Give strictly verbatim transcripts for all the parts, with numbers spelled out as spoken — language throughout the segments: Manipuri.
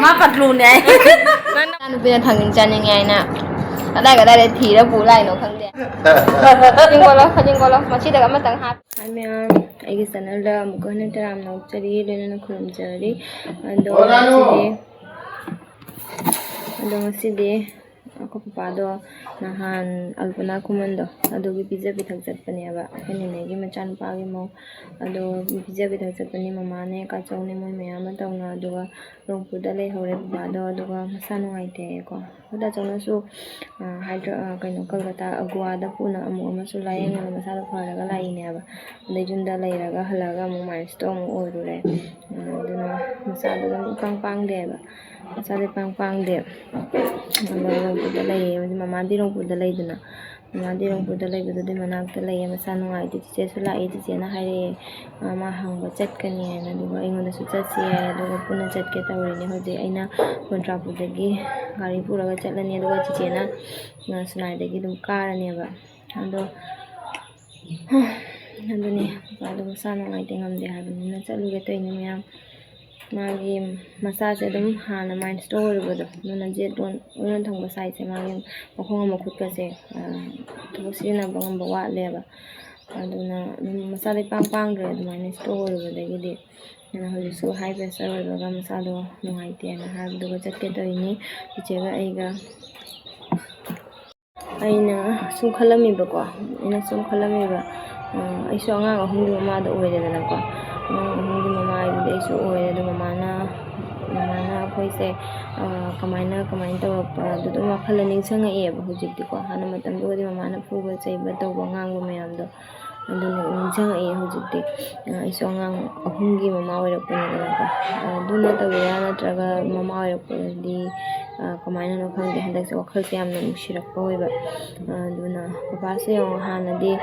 ꯃꯥ ꯀꯇꯂꯨꯅꯦ ꯍꯥꯏ꯫ ꯅꯨꯄꯤꯅ ꯊꯥꯡꯖꯤꯡ ꯆꯥꯅꯤꯡꯉꯦ ꯍꯥꯏꯅ ꯀꯗꯥꯏ ꯀꯗꯥꯏꯗ ꯊꯤꯔ ꯄꯨ ꯂꯥꯛꯏꯅꯣ ꯈꯪꯗꯦ꯫ ꯈꯖꯤꯡ ꯀꯣꯠꯂꯣ, ꯈꯖꯤꯡ ꯀꯣꯠꯂꯣ, ꯃꯁꯤꯗꯒ ꯑꯃꯇꯪ ꯍꯥꯞ꯫ Hi ꯃꯌꯥꯝ, ꯑꯩꯒꯤ channelꯗ ꯑꯃꯨꯛꯀ ꯍꯟꯅ ꯇꯔꯥꯝꯅ ꯑꯣꯛꯆꯔꯤ, ꯂꯣꯏꯅꯅ ꯈꯨꯔꯨꯝꯖꯔꯤ꯫ ꯑꯗꯣ ꯉꯁꯤꯗꯤ, ꯑꯗꯣ ꯉꯁꯤꯗꯤ ꯑꯩꯈꯣꯏ ꯄꯄꯥꯗꯣ ꯅꯍꯥꯟ ꯑꯜꯄꯅꯥ ꯈꯨꯃꯟꯗꯣ ꯑꯗꯨꯒꯤ ꯄꯤꯖ ꯄꯤꯊꯛ ꯆꯠꯄꯅꯦꯕ, ꯑꯩꯈꯣꯏ ꯅꯦꯅꯦꯒꯤ ꯃꯆꯥꯅꯨꯄꯥꯒꯤ ꯃꯧ꯫ ꯑꯗꯣ ꯄꯤꯖ ꯄꯤꯊꯛ ꯆꯠꯄꯅꯤ, ꯃꯃꯥꯅꯦ, ꯀꯥꯆꯧꯅꯦ, ꯃꯣꯏ ꯃꯌꯥꯝ ꯑꯃ ꯇꯧꯅ꯫ ꯑꯗꯨꯒ ꯔꯣꯡꯄꯨꯔꯗ ꯂꯩꯍꯧꯔꯦ ꯕꯕꯥꯗꯣ, ꯑꯗꯨꯒ ꯃꯁꯥ ꯅꯨꯡꯉꯥꯏꯇꯦꯀꯣ꯫ ꯑꯩꯈꯣꯏ ꯗꯥꯆꯧꯅꯁꯨ, ꯑ, ꯍꯥꯏꯗ꯭ꯔ-, ꯑ, ꯀꯩꯅꯣ, ꯀꯜꯀꯇꯥ, ꯒꯣꯋꯥꯗ ꯄꯨꯅ ꯑꯃꯨꯛ ꯑꯃꯁꯨ ꯂꯥꯏꯌꯦꯡꯉꯒ ꯃꯁꯥꯗꯣ ꯐꯔꯒ ꯂꯥꯛꯏꯅꯦꯕ꯫ ꯑꯗꯩ ꯌꯨꯝꯗ ꯂꯩꯔꯒ ꯍꯜꯂꯛꯑꯒ ꯑꯃꯨꯛ ꯃꯥꯏꯅꯁꯇꯣ ꯑꯃꯨꯛ ꯑꯣꯏꯔꯨꯔꯦ꯫ ꯑ, ꯑꯗꯨꯅ ꯃꯁꯥꯗꯣ ꯑꯗꯨꯝ ꯏꯄꯪ ꯄꯥꯡꯗꯦꯕ꯫ ꯃꯁꯥꯗꯣ ꯏꯄꯪ ꯄꯥꯡꯗꯦ꯫ ꯑꯗꯣ ꯔꯣꯡꯄꯨꯔꯗ ꯂꯩꯌꯦ, ꯃꯥꯗꯤ ꯔꯣꯡꯄꯨꯔꯗ ꯂꯩꯗꯅ, ꯃꯃꯥꯗꯤ ꯔꯣꯡꯄꯨꯔꯗ ꯂꯩꯕꯗꯨꯗꯤ ꯃꯅꯥꯛꯇ ꯂꯩꯌꯦ, ꯃꯁꯥ ꯅꯨꯡꯉꯥꯏꯇꯦ꯫ ꯆꯤꯆꯦꯁꯨ ꯂꯥꯛꯏ, ꯆꯤꯆꯦꯅ ꯍꯥꯏꯔꯛꯑꯦ, ꯑ, ꯃꯥ ꯍꯪꯕ ꯆꯠꯀꯅꯤ ꯍꯥꯏꯅ, ꯑꯗꯨꯒ ꯑꯩꯉꯣꯟꯗꯁꯨ ꯆꯠꯁꯤ ꯍꯥꯏ, ꯑꯗꯨꯒ ꯄꯨꯟꯅ ꯆꯠꯀꯦ ꯇꯧꯔꯤꯅꯦ꯫ ꯍꯧꯖꯤꯛ ꯑꯩꯅ ꯃꯣꯟꯇ꯭ꯔꯥꯄꯨꯔꯗꯒꯤ ꯒꯥꯔꯤ ꯄꯨꯔꯒ ꯆꯠꯂꯅꯤ, ꯑꯗꯨꯒ ꯆꯤꯆꯦꯅ, ꯑ, ꯁꯤꯅꯥꯏꯗꯒꯤ ꯑꯗꯨꯝ ꯀꯥꯔꯅꯦꯕ꯫ ꯑꯗꯣ, ꯑꯗꯨꯅꯤ, ꯄꯄꯥꯗꯣ ꯃꯁꯥ ꯅꯨꯡꯉꯥꯏꯇꯦ, ꯉꯝꯗꯦ ꯍꯥꯏꯕꯅꯤꯅ ꯆꯠꯂꯨꯒꯦ ꯇꯧꯔꯤꯅꯦ ꯃꯌꯥꯝ꯫ ꯃꯥꯒꯤ ꯃꯁꯥꯁꯦ ꯑꯗꯨꯝ ꯍꯥꯟꯅ ꯃꯥꯏꯅꯁꯇꯣ ꯑꯣꯏꯔꯨꯕꯗꯣ, ꯑꯗꯨꯅ ꯌꯦꯠ ꯑꯣꯟ-, ꯑꯣꯏꯔꯣꯟ ꯊꯪꯕ sideꯁꯦ, ꯃꯥꯒꯤ ꯃꯈꯣꯡ ꯑꯃ ꯈꯨꯠꯀꯁꯦ, ꯑ, ꯊꯕꯛ ꯁꯤꯖꯤꯟꯅꯕ ꯉꯝꯕ ꯋꯥꯠꯂꯦꯕ꯫ ꯑꯗꯨꯅ ꯑꯗꯨꯝ ꯃꯁꯥꯗꯣ ꯏꯄꯥꯡ ꯄꯥꯡꯗ꯭ꯔꯦ ꯑꯗꯨꯃꯥꯏꯅ stroke ꯑꯣꯏꯔꯨꯕꯗꯒꯤꯗꯤ꯫ ꯑꯗꯨꯅ ꯍꯧꯖꯤꯛꯁꯨ high pressure ꯑꯣꯏꯕꯒ ꯃꯁꯥꯗꯣ ꯅꯨꯡꯉꯥꯏꯇꯦꯅ ꯍꯥꯏꯕꯗꯨꯒ ꯆꯠꯀꯦ ꯇꯧꯔꯤꯅꯤ, ꯏꯆꯦꯒ ꯑꯩꯒ꯫ ꯑꯩꯅ ꯁꯨꯝ ꯈꯜꯂꯝꯃꯤꯕꯀꯣ, ꯑꯩꯅ ꯁꯨꯝ ꯈꯜꯂꯝꯃꯤꯕ, ꯑ, ꯑꯩꯁꯨ ꯑꯉꯥꯡ ꯑꯍꯨꯝꯒꯤ ꯃꯃꯥꯗꯣ ꯑꯣꯏꯔꯦꯗꯅꯀꯣ꯫ ꯑꯉꯥꯡ ꯑꯍꯨꯝꯒꯤ ꯃꯃꯥ ꯍꯥꯏꯕꯗꯤ ꯑꯩꯁꯨ ꯑꯣꯏꯔꯦ꯫ ꯑꯗꯣ ꯃꯃꯥꯅ, ꯃꯃꯥꯅ ꯑꯩꯈꯣꯏꯁꯦ, ꯑ, ꯀꯃꯥꯏꯅ, ꯀꯃꯥꯏꯅ ꯇꯧꯔꯛꯄ, ꯑꯗꯨ ꯑꯗꯨꯝ ꯋꯥꯈꯜꯗ ꯅꯤꯡꯁꯤꯡꯉꯛꯑꯦꯕ ꯍꯧꯖꯤꯛꯇꯤꯀꯣ꯫ ꯍꯥꯟꯅ ꯃꯇꯝꯗꯨꯒꯗꯤ ꯃꯃꯥꯅ ꯐꯨꯕ ꯆꯩꯕ ꯇꯧꯕ, ꯉꯥꯡꯕ ꯃꯌꯥꯝꯗꯣ ꯑꯗꯨꯅ ꯅꯤꯡꯁꯤꯡꯉꯛꯑꯦ ꯍꯧꯖꯤꯛꯇꯤ꯫ ꯑ, ꯑꯩꯁꯨ ꯑꯉꯥꯡ ꯑꯍꯨꯝꯒꯤ ꯃꯃꯥ ꯑꯣꯏꯔꯛꯄꯅꯤꯗꯅꯀꯣ꯫ ꯑ, ꯑꯗꯨꯅ ꯇꯧꯔꯤꯔꯥ ꯅꯠꯇ꯭ꯔꯒ ꯃꯃꯥ ꯑꯣꯏꯔꯛꯄꯗꯤ, ꯑ, ꯀꯃꯥꯏꯅꯅꯣ ꯈꯪꯗꯦ, ꯍꯟꯗꯛꯁꯦ ꯋꯥꯈꯜꯁꯦ ꯌꯥꯝꯅ ꯅꯨꯡꯁꯤꯔꯛꯄ ꯑꯣꯏꯕ꯫ ꯑ, ꯑꯗꯨꯅ ꯄꯄꯥꯁꯦ ꯌꯦꯡꯉꯣ, ꯍꯥꯟꯅꯗꯤ, ꯑ,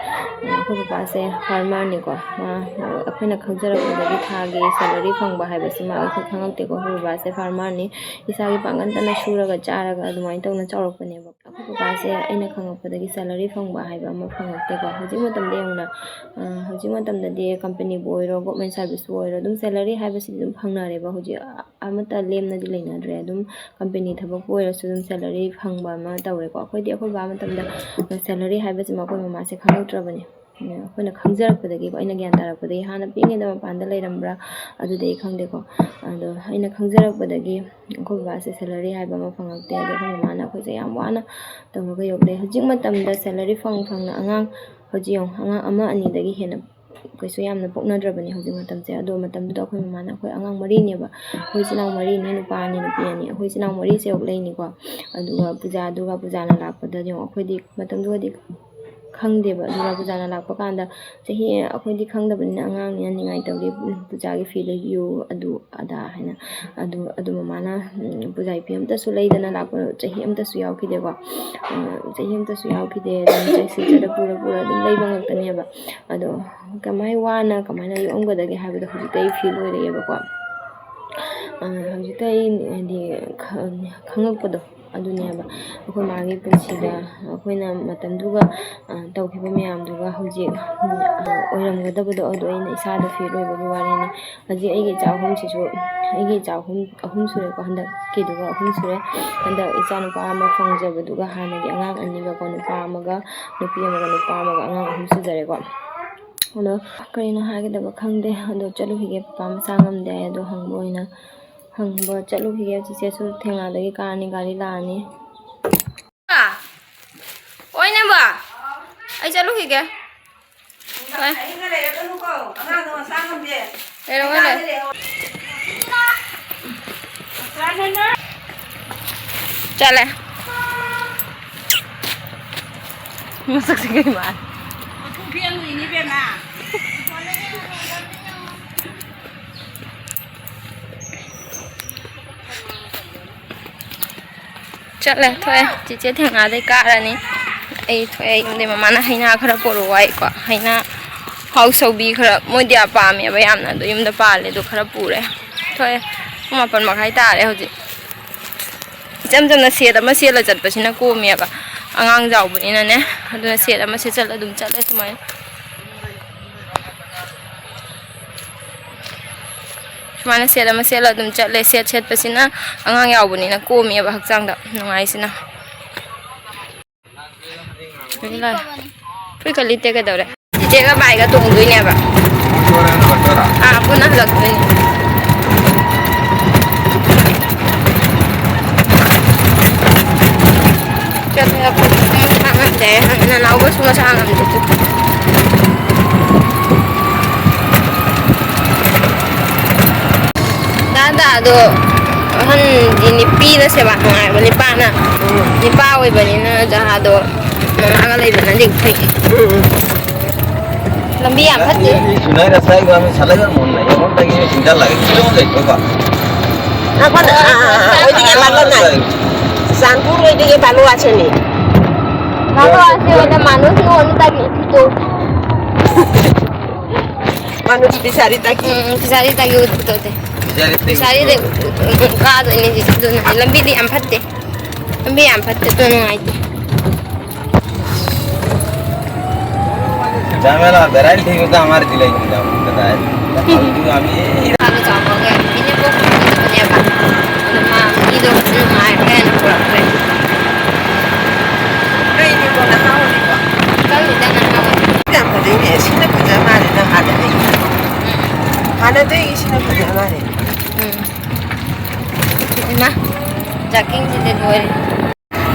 ꯑꯩꯈꯣꯏ ꯄꯄꯥꯁꯦ farmerꯅꯤꯀꯣ꯫ ꯃꯥ, ꯑꯩꯈꯣꯏꯅ ꯈꯪꯖꯔꯛꯄꯗꯒꯤ ꯊꯥꯒꯤ salary ꯐꯪꯕ ꯍꯥꯏꯕꯁꯤꯃ ꯑꯩꯈꯣꯏ ꯈꯪꯉꯛꯇꯦꯀꯣ꯫ ꯑꯩꯈꯣꯏ ꯕꯕꯥꯁꯦ farmerꯅꯤ꯫ ꯏꯁꯥꯒꯤ ꯄꯥꯡꯒꯜ ꯀꯟꯅ ꯁꯨꯔꯒ ꯆꯥꯔꯒ ꯑꯗꯨꯃꯥꯏꯅ ꯇꯧꯅ ꯆꯥꯎꯔꯛꯄꯅꯦꯕ꯫ ꯕꯕꯥꯁꯦ ꯑꯩꯅ ꯈꯪꯉꯛꯄꯗꯒꯤ salary ꯐꯪꯕ ꯍꯥꯏꯕ ꯑꯃ ꯐꯪꯉꯛꯇꯦꯀꯣ꯫ ꯍꯧꯖꯤꯛ ꯃꯇꯝꯗ ꯌꯦꯡꯉꯨꯅ, ꯑ, ꯍꯧꯖꯤꯛ ꯃꯇꯝꯗꯗꯤ companyꯕꯨ ꯑꯣꯏꯔꯣ, government serviceꯄꯨ ꯑꯣꯏꯔꯣ, ꯑꯗꯨꯝ salary ꯍꯥꯏꯕꯁꯤꯗꯤ ꯑꯗꯨꯝ ꯐꯪꯅꯔꯦꯕ꯫ ꯍꯧꯖꯤꯛ ꯑꯃꯠꯇ ꯂꯦꯝꯅꯗꯤ ꯂꯩꯅꯗ꯭ꯔꯦ꯫ ꯑꯗꯨꯝ company ꯊꯕꯛꯄꯨ ꯑꯣꯏꯔꯁꯨ ꯑꯗꯨꯝ salary ꯐꯪꯕ ꯑꯃ ꯇꯧꯔꯦꯀꯣ꯫ ꯑꯩꯈꯣꯏꯗꯤ ꯑꯩꯈꯣꯏ ꯕꯕꯥ ꯃꯇꯝꯗ salary ꯍꯥꯏꯕꯁꯤꯃ ꯑꯩꯈꯣꯏ ꯃꯃꯥꯁꯦ ꯈꯪꯉꯛꯇ꯭ꯔꯕꯅꯤ꯫ ꯑꯩꯈꯣꯏꯅ ꯈꯪꯖꯔꯛꯄꯗꯒꯤꯀꯣ, ꯑꯩꯅ ꯒ꯭ꯌꯥꯟ ꯇꯥꯔꯛꯄꯗꯒꯤ, ꯍꯥꯟꯅ ꯄꯤꯛꯏꯉꯩꯗ ꯃꯄꯥꯟꯗ ꯂꯩꯔꯝꯕ꯭ꯔꯥ ꯑꯗꯨꯗꯤ ꯑꯩ ꯈꯪꯗꯦꯀꯣ꯫ ꯑꯗꯣ ꯑꯩꯅ ꯈꯪꯖꯔꯛꯄꯗꯒꯤ ꯑꯩꯈꯣꯏ ꯕꯕꯥꯁꯦ salary ꯍꯥꯏꯕ ꯑꯃ ꯐꯪꯉꯛꯇꯦ꯫ ꯑꯗꯣ ꯑꯩꯈꯣꯏ ꯃꯃꯥꯅ ꯑꯩꯈꯣꯏꯁꯦ ꯌꯥꯝ ꯋꯥꯅ ꯇꯧꯔꯒ ꯌꯣꯛꯂꯦ꯫ ꯍꯧꯖꯤꯛ ꯃꯇꯝꯗ salary ꯐꯪ ꯐꯪꯅ ꯑꯉꯥꯡ, ꯍꯧꯖꯤꯛ ꯌꯦꯡꯉꯨ, ꯑꯉꯥꯡ ꯑꯃ ꯑꯅꯤꯗꯒꯤ ꯍꯦꯟꯅ ꯀꯩꯁꯨ ꯌꯥꯝꯅ ꯄꯣꯛꯅꯗ꯭ꯔꯕꯅꯤ ꯍꯧꯖꯤꯛ ꯃꯇꯝꯁꯦ꯫ ꯑꯗꯣ ꯃꯇꯝꯗꯨꯗ ꯑꯩꯈꯣꯏ ꯃꯃꯥꯅ, ꯑꯩꯈꯣꯏ ꯑꯉꯥꯡ ꯃꯔꯤꯅꯦꯕ, ꯑꯩꯈꯣꯏ ꯏꯆꯤꯜ ꯏꯅꯥꯎ ꯃꯔꯤꯅꯤ, ꯅꯨꯄꯥ ꯑꯅꯤ ꯅꯨꯄꯤ ꯑꯅꯤ, ꯑꯩꯈꯣꯏ ꯏꯆꯤꯜ ꯏꯅꯥꯎ ꯃꯔꯤꯁꯦ ꯌꯣꯛꯂꯛꯏꯅꯤꯀꯣ꯫ ꯑꯗꯨꯒ ꯄꯨꯖꯥ, ꯗꯨꯔꯒꯥ ꯄꯨꯖꯥꯅ ꯂꯥꯛꯄꯗ ꯌꯦꯡꯉꯣ, ꯑꯩꯈꯣꯏꯗꯤ ꯃꯇꯝꯗꯨꯗꯗꯤ ꯈꯪꯗꯦꯕ꯫ ꯗꯨꯔꯒꯥ ꯄꯨꯖꯥꯅ ꯂꯥꯛꯄ ꯀꯥꯟꯗ ꯆꯍꯤ, ꯑꯩꯈꯣꯏꯗꯤ ꯈꯪꯗꯕꯅꯤꯅ ꯑꯉꯥꯡꯅꯤꯅ ꯅꯤꯡꯉꯥꯏ ꯇꯧꯔꯤ, ꯄꯨꯖꯥꯒꯤ ꯐꯤ ꯂꯩꯕꯤꯌꯨ, ꯑꯗꯨ ꯑꯗꯥ ꯍꯥꯏꯅ꯫ ꯑꯗꯨ, ꯑꯗꯨ ꯃꯃꯥꯅ, ꯎꯝ, ꯄꯨꯖꯥꯒꯤ ꯐꯤ ꯑꯝꯇꯁꯨ ꯂꯩꯗꯅ ꯂꯥꯛꯄ ꯆꯍꯤ ꯑꯝꯇꯁꯨ ꯌꯥꯎꯈꯤꯗꯦꯀꯣ꯫ ꯎꯝ, ꯆꯍꯤ ꯑꯝꯇꯁꯨ ꯌꯥꯎꯈꯤꯗꯦ꯫ ꯑꯗꯨꯝ ꯆꯠꯁꯤ ꯆꯠꯂ ꯄꯨꯔ ꯄꯨꯔ ꯑꯗꯨꯝ ꯂꯩꯕ ꯉꯥꯛꯇꯅꯦꯕ꯫ ꯑꯗꯣ ꯀꯃꯥꯏ ꯋꯥꯅ ꯀꯃꯥꯏꯅ ꯌꯣꯛꯑꯝꯒꯗꯒꯦ ꯍꯥꯏꯕꯗꯣ ꯍꯧꯖꯤꯛꯇ ꯑꯩ feel ꯑꯣꯏꯔꯛꯑꯦꯕꯀꯣ꯫ ꯑ, ꯍꯧꯖꯤꯛꯇ ꯑꯩ ꯍꯥꯏꯗꯤ ꯈ-, ꯈꯪꯉꯛꯄꯗꯣ ꯑꯗꯨꯅꯦꯕ꯫ ꯑꯩꯈꯣꯏ ꯃꯥꯒꯤ ꯄꯨꯟꯁꯤꯗ ꯑꯩꯈꯣꯏꯅ ꯃꯇꯝꯗꯨꯒ, ꯑ, ꯇꯧꯈꯤꯕ ꯃꯌꯥꯝꯗꯨꯒ ꯍꯧꯖꯤꯛ, ꯎꯝ, ꯑ, ꯑꯣꯏꯔꯝꯒꯗꯕꯗꯣ ꯑꯗꯨ ꯑꯩꯅ ꯏꯁꯥꯗ feel ꯑꯣꯏꯕꯒꯤ ꯋꯥꯔꯤꯅꯤ꯫ ꯍꯧꯖꯤꯛ ꯑꯩꯒꯤ ꯏꯆꯥ ꯑꯍꯨꯝꯁꯤꯁꯨ, ꯑꯩꯒꯤ ꯏꯆꯥ ꯑꯍꯨꯝ, ꯑꯍꯨꯝ ꯁꯨꯔꯦꯀꯣ, ꯍꯟꯗꯛꯀꯤꯗꯨꯒ ꯑꯍꯨꯝ ꯁꯨꯔꯦ꯫ ꯍꯟꯗꯛ ꯏꯆꯥ ꯅꯨꯄꯥ ꯑꯃ ꯐꯪꯖꯕꯗꯨꯒ ꯍꯥꯟꯅꯒꯤ ꯑꯉꯥꯡ ꯑꯅꯤꯒꯀꯣ, ꯅꯨꯄꯥ ꯑꯃꯒ ꯅꯨꯄꯤ ꯑꯃꯒ, ꯅꯨꯄꯥ ꯑꯃꯒ, ꯑꯉꯥꯡ ꯑꯍꯨꯝ ꯁꯨꯖꯔꯦꯀꯣ꯫ ꯑꯗꯣ ꯀꯔꯤꯅꯣ ꯍꯥꯏꯒꯗꯕ ꯈꯪꯗꯦ꯫ ꯑꯗꯣ ꯆꯠꯂꯨꯈꯤꯒꯦ, ꯄꯄꯥ ꯃꯁꯥ ꯉꯝꯗꯦ ꯍꯥꯏ꯫ ꯑꯗꯣ ꯍꯪꯕ ꯑꯣꯏꯅ, ꯍꯪꯕ ꯆꯠꯂꯨꯈꯤꯒꯦ꯫ ꯆꯤꯆꯦꯁꯨ ꯊꯦꯡꯅꯗꯒꯤ ꯀꯥꯔꯅꯤ, ꯒꯥꯔꯤ ꯂꯥꯛꯑꯅꯤ꯫ ꯑꯣꯏꯅꯕ ꯑꯩ ꯆꯠꯂꯨꯈꯤꯒꯦ꯫ ꯍꯣꯏ꯫ ꯑꯍꯤꯡꯒ ꯂꯩꯔꯛꯀꯅꯨꯀꯣ, ꯑꯉꯥꯡꯗꯣ ꯃꯁꯥ ꯉꯝꯗꯦ꯫ ꯂꯩꯔꯛꯑꯣ, ꯂꯩꯔꯛꯑꯣ꯫ ꯆꯠꯂꯦ꯫ ꯃꯁꯛꯁꯦ ꯀꯩ ꯃꯥꯜꯂꯦ? ꯃꯈꯨ ꯐꯦꯡꯉꯨꯏꯅꯤ ꯏꯕꯦꯝꯃ꯫ ꯆꯠꯂꯦ, ꯊꯣꯛꯑꯦ꯫ ꯆꯤꯆꯦ ꯊꯦꯡꯅꯗꯩ ꯀꯥꯔꯅꯤ꯫ ꯑꯩ ꯊꯣꯛꯑꯦ ꯌꯨꯝꯗꯩ꯫ ꯃꯃꯥꯅ ꯍꯩꯅꯥ ꯈꯔ ꯄꯣꯔꯛꯑꯣ ꯍꯥꯏꯀꯣ꯫ ꯍꯩꯅꯥ ꯍꯥꯎ ꯁꯧꯕꯤ ꯈꯔ, ꯃꯣꯏꯗꯤ ꯌꯥꯝ ꯄꯥꯝꯃꯦꯕ ꯌꯥꯝꯅ, ꯑꯗꯣ ꯌꯨꯝꯗ ꯄꯥꯜꯂꯦ, ꯑꯗꯣ ꯈꯔ ꯄꯨꯔꯦ꯫ ꯊꯣꯛꯑꯦ꯫ ꯄꯨꯡ ꯃꯥꯄꯟ ꯃꯈꯥꯏ ꯇꯥꯔꯦ ꯍꯧꯖꯤꯛ꯫ ꯏꯆꯝ ꯆꯝꯅ ꯁꯦꯠ ꯑꯃ ꯁꯦꯠꯂ ꯆꯠꯄꯁꯤꯅ ꯀꯣꯝꯃꯦꯕ, ꯑꯉꯥꯡ ꯆꯥꯎꯕꯅꯤꯅꯅꯦ꯫ ꯑꯗꯨꯅ ꯁꯦꯠ ꯑꯃ ꯁꯦꯠꯆꯜꯂ ꯑꯗꯨꯝ ꯆꯠꯂꯦ ꯁꯨꯃꯥꯏꯅ꯫ ꯁꯨꯃꯥꯏꯅ ꯁꯦꯠ ꯑꯃ ꯁꯦꯠꯂ ꯑꯗꯨꯝ ꯆꯠꯂꯦ꯫ ꯁꯦꯠ ꯁꯦꯠꯄꯁꯤꯅ ꯑꯉꯥꯡ ꯌꯥꯎꯕꯅꯤꯅ ꯀꯣꯝꯃꯦꯕ ꯍꯛꯆꯥꯡꯗ ꯅꯨꯡꯉꯥꯏꯁꯤꯅ꯫ ꯂꯣꯏ ꯂꯥꯛꯑꯦ꯫ ꯐꯨꯔꯤꯠꯀ ꯂꯤꯠꯇꯦ ꯀꯩꯗꯧꯔꯦ? ꯆꯤꯆꯦꯒ ꯕꯥꯏꯒ ꯇꯣꯡꯗꯣꯏꯅꯦꯕ꯫ ꯑꯥ, ꯄꯨꯟꯅ ꯍꯜꯂꯛꯇꯣꯏꯅꯦ꯫ ꯆꯠꯂꯦ ꯑꯩꯈꯣꯏ꯫ ꯃꯁꯥ ꯉꯝꯗꯦ꯫ ꯅꯅꯥꯎꯕꯁꯨ ꯃꯁꯥ ꯉꯝꯗꯦ꯫ ꯗꯥꯗꯥꯗꯣ ꯑꯍꯟꯗꯤ ꯅꯨꯄꯤꯅ ꯁꯦꯕꯥ ꯅꯨꯡꯉꯥꯏꯕ, ꯅꯨꯄꯥꯅ, ꯅꯨꯄꯥ ꯑꯣꯏꯕꯅꯤꯅ ꯖꯍꯥꯗꯣ ꯃꯃꯥꯒ ꯂꯩꯕꯅꯗꯤ ꯐꯩ꯫ ꯎꯝ, ꯎꯝ꯫ ꯂꯝꯕꯤ ꯌꯥꯝ ꯐꯠꯇꯦ꯫ ꯁꯨꯅꯥꯏ ꯔꯁꯥꯏ ꯒꯥꯃꯤ ꯁꯥꯂꯥꯏ ꯃꯣꯟ ꯂꯩ, ꯃꯣꯟ ꯇꯥꯒꯤ ꯁꯤꯡꯖꯥ ꯂꯥꯒꯦ, ꯁꯤꯂꯣꯡ ꯂꯩ ꯊꯣꯛꯄ꯫ ꯅꯈꯣꯏꯅ, ꯑꯥ, ꯑꯥ, ꯑꯥ, ꯑꯣꯏꯗꯤ ꯌꯥꯝ ꯃꯥꯜꯂꯣ ꯅꯥꯏ꯫ ꯆꯥꯟꯄꯨꯔ ꯑꯣꯏꯗꯤ ꯌꯥꯝ ꯃꯥꯜꯂꯣ ꯑꯁꯦꯅꯤ꯫ ꯃꯥꯜꯂꯣ ꯑꯁꯦ ꯑꯣꯏꯗ ꯃꯥꯜꯂꯣ ꯁꯤ ꯑꯣꯏꯅ ꯇꯥꯒꯤ ꯊꯤꯇꯣ꯫ ꯃꯥꯅꯨ ꯄꯤꯁꯥꯔꯤ ꯇꯥꯀꯤ꯫ ꯎꯝ, ꯄꯤꯁꯥꯔꯤ ꯇꯥꯒꯤ ꯎꯠꯄꯗꯣ ꯑꯗꯨ꯫ ꯄꯤꯁꯥꯔꯤ ꯇꯥꯀꯤ ꯄꯤꯁꯥꯔꯤꯗ ꯎꯠꯄꯗꯣ꯫ ꯎꯠ-, ꯎꯠ-, ꯀꯥꯗꯣꯏꯅꯦ ꯍꯧꯖꯤꯛ꯫ ꯑꯗꯨꯅ ꯂꯝꯕꯤꯗꯤ ꯌꯥꯝ ꯐꯠꯇꯦ꯫ ꯂꯝꯕꯤ ꯌꯥꯝ ꯐꯠꯇꯦ, ꯑꯗꯨꯅ ꯅꯨꯡꯉꯥꯏꯇꯦ꯫ ঝামেলা, বেড়াইল ঠিক মতো আমার দিলাই কিন্তু, আমি তো তাই। আমি এই ꯏꯁꯥꯗꯣ ꯆꯥꯎꯊꯣꯛꯑꯒ ꯏꯅꯦꯝꯕꯣꯛ ꯈꯨꯟꯗ ꯆꯠꯄꯅꯦꯕ꯫ ꯑꯗꯣ ꯃꯥ ꯃꯤꯗꯣ ꯐꯖꯅ ꯅꯨꯡꯉꯥꯏꯔꯦꯅ ꯄꯨꯔꯛꯇ꯭ꯔꯦ꯫ ꯀꯩꯅꯣ ꯅꯍꯥ ꯑꯣꯏꯔꯤꯕꯣ? ꯈꯪꯗꯦꯗ, ꯅꯍꯥ ꯑꯣꯏꯔꯤ꯫ ꯌꯥꯝ ꯐꯖꯩꯅꯦ꯫ ꯁꯤꯅ ꯐꯖ ꯃꯥꯜꯂꯦ ꯅꯪ ꯍꯥꯟꯅꯗꯒꯤ꯫ ꯎꯝ꯫ ꯍꯥꯟꯅꯗꯒꯤ ꯁꯤꯅ ꯐꯖ ꯃꯥꯜꯂꯦ꯫ ꯎꯝ꯫ ꯏꯃꯥ, ꯖꯥꯀꯤꯡꯁꯤꯗꯤ ꯂꯣꯏꯔꯦ꯫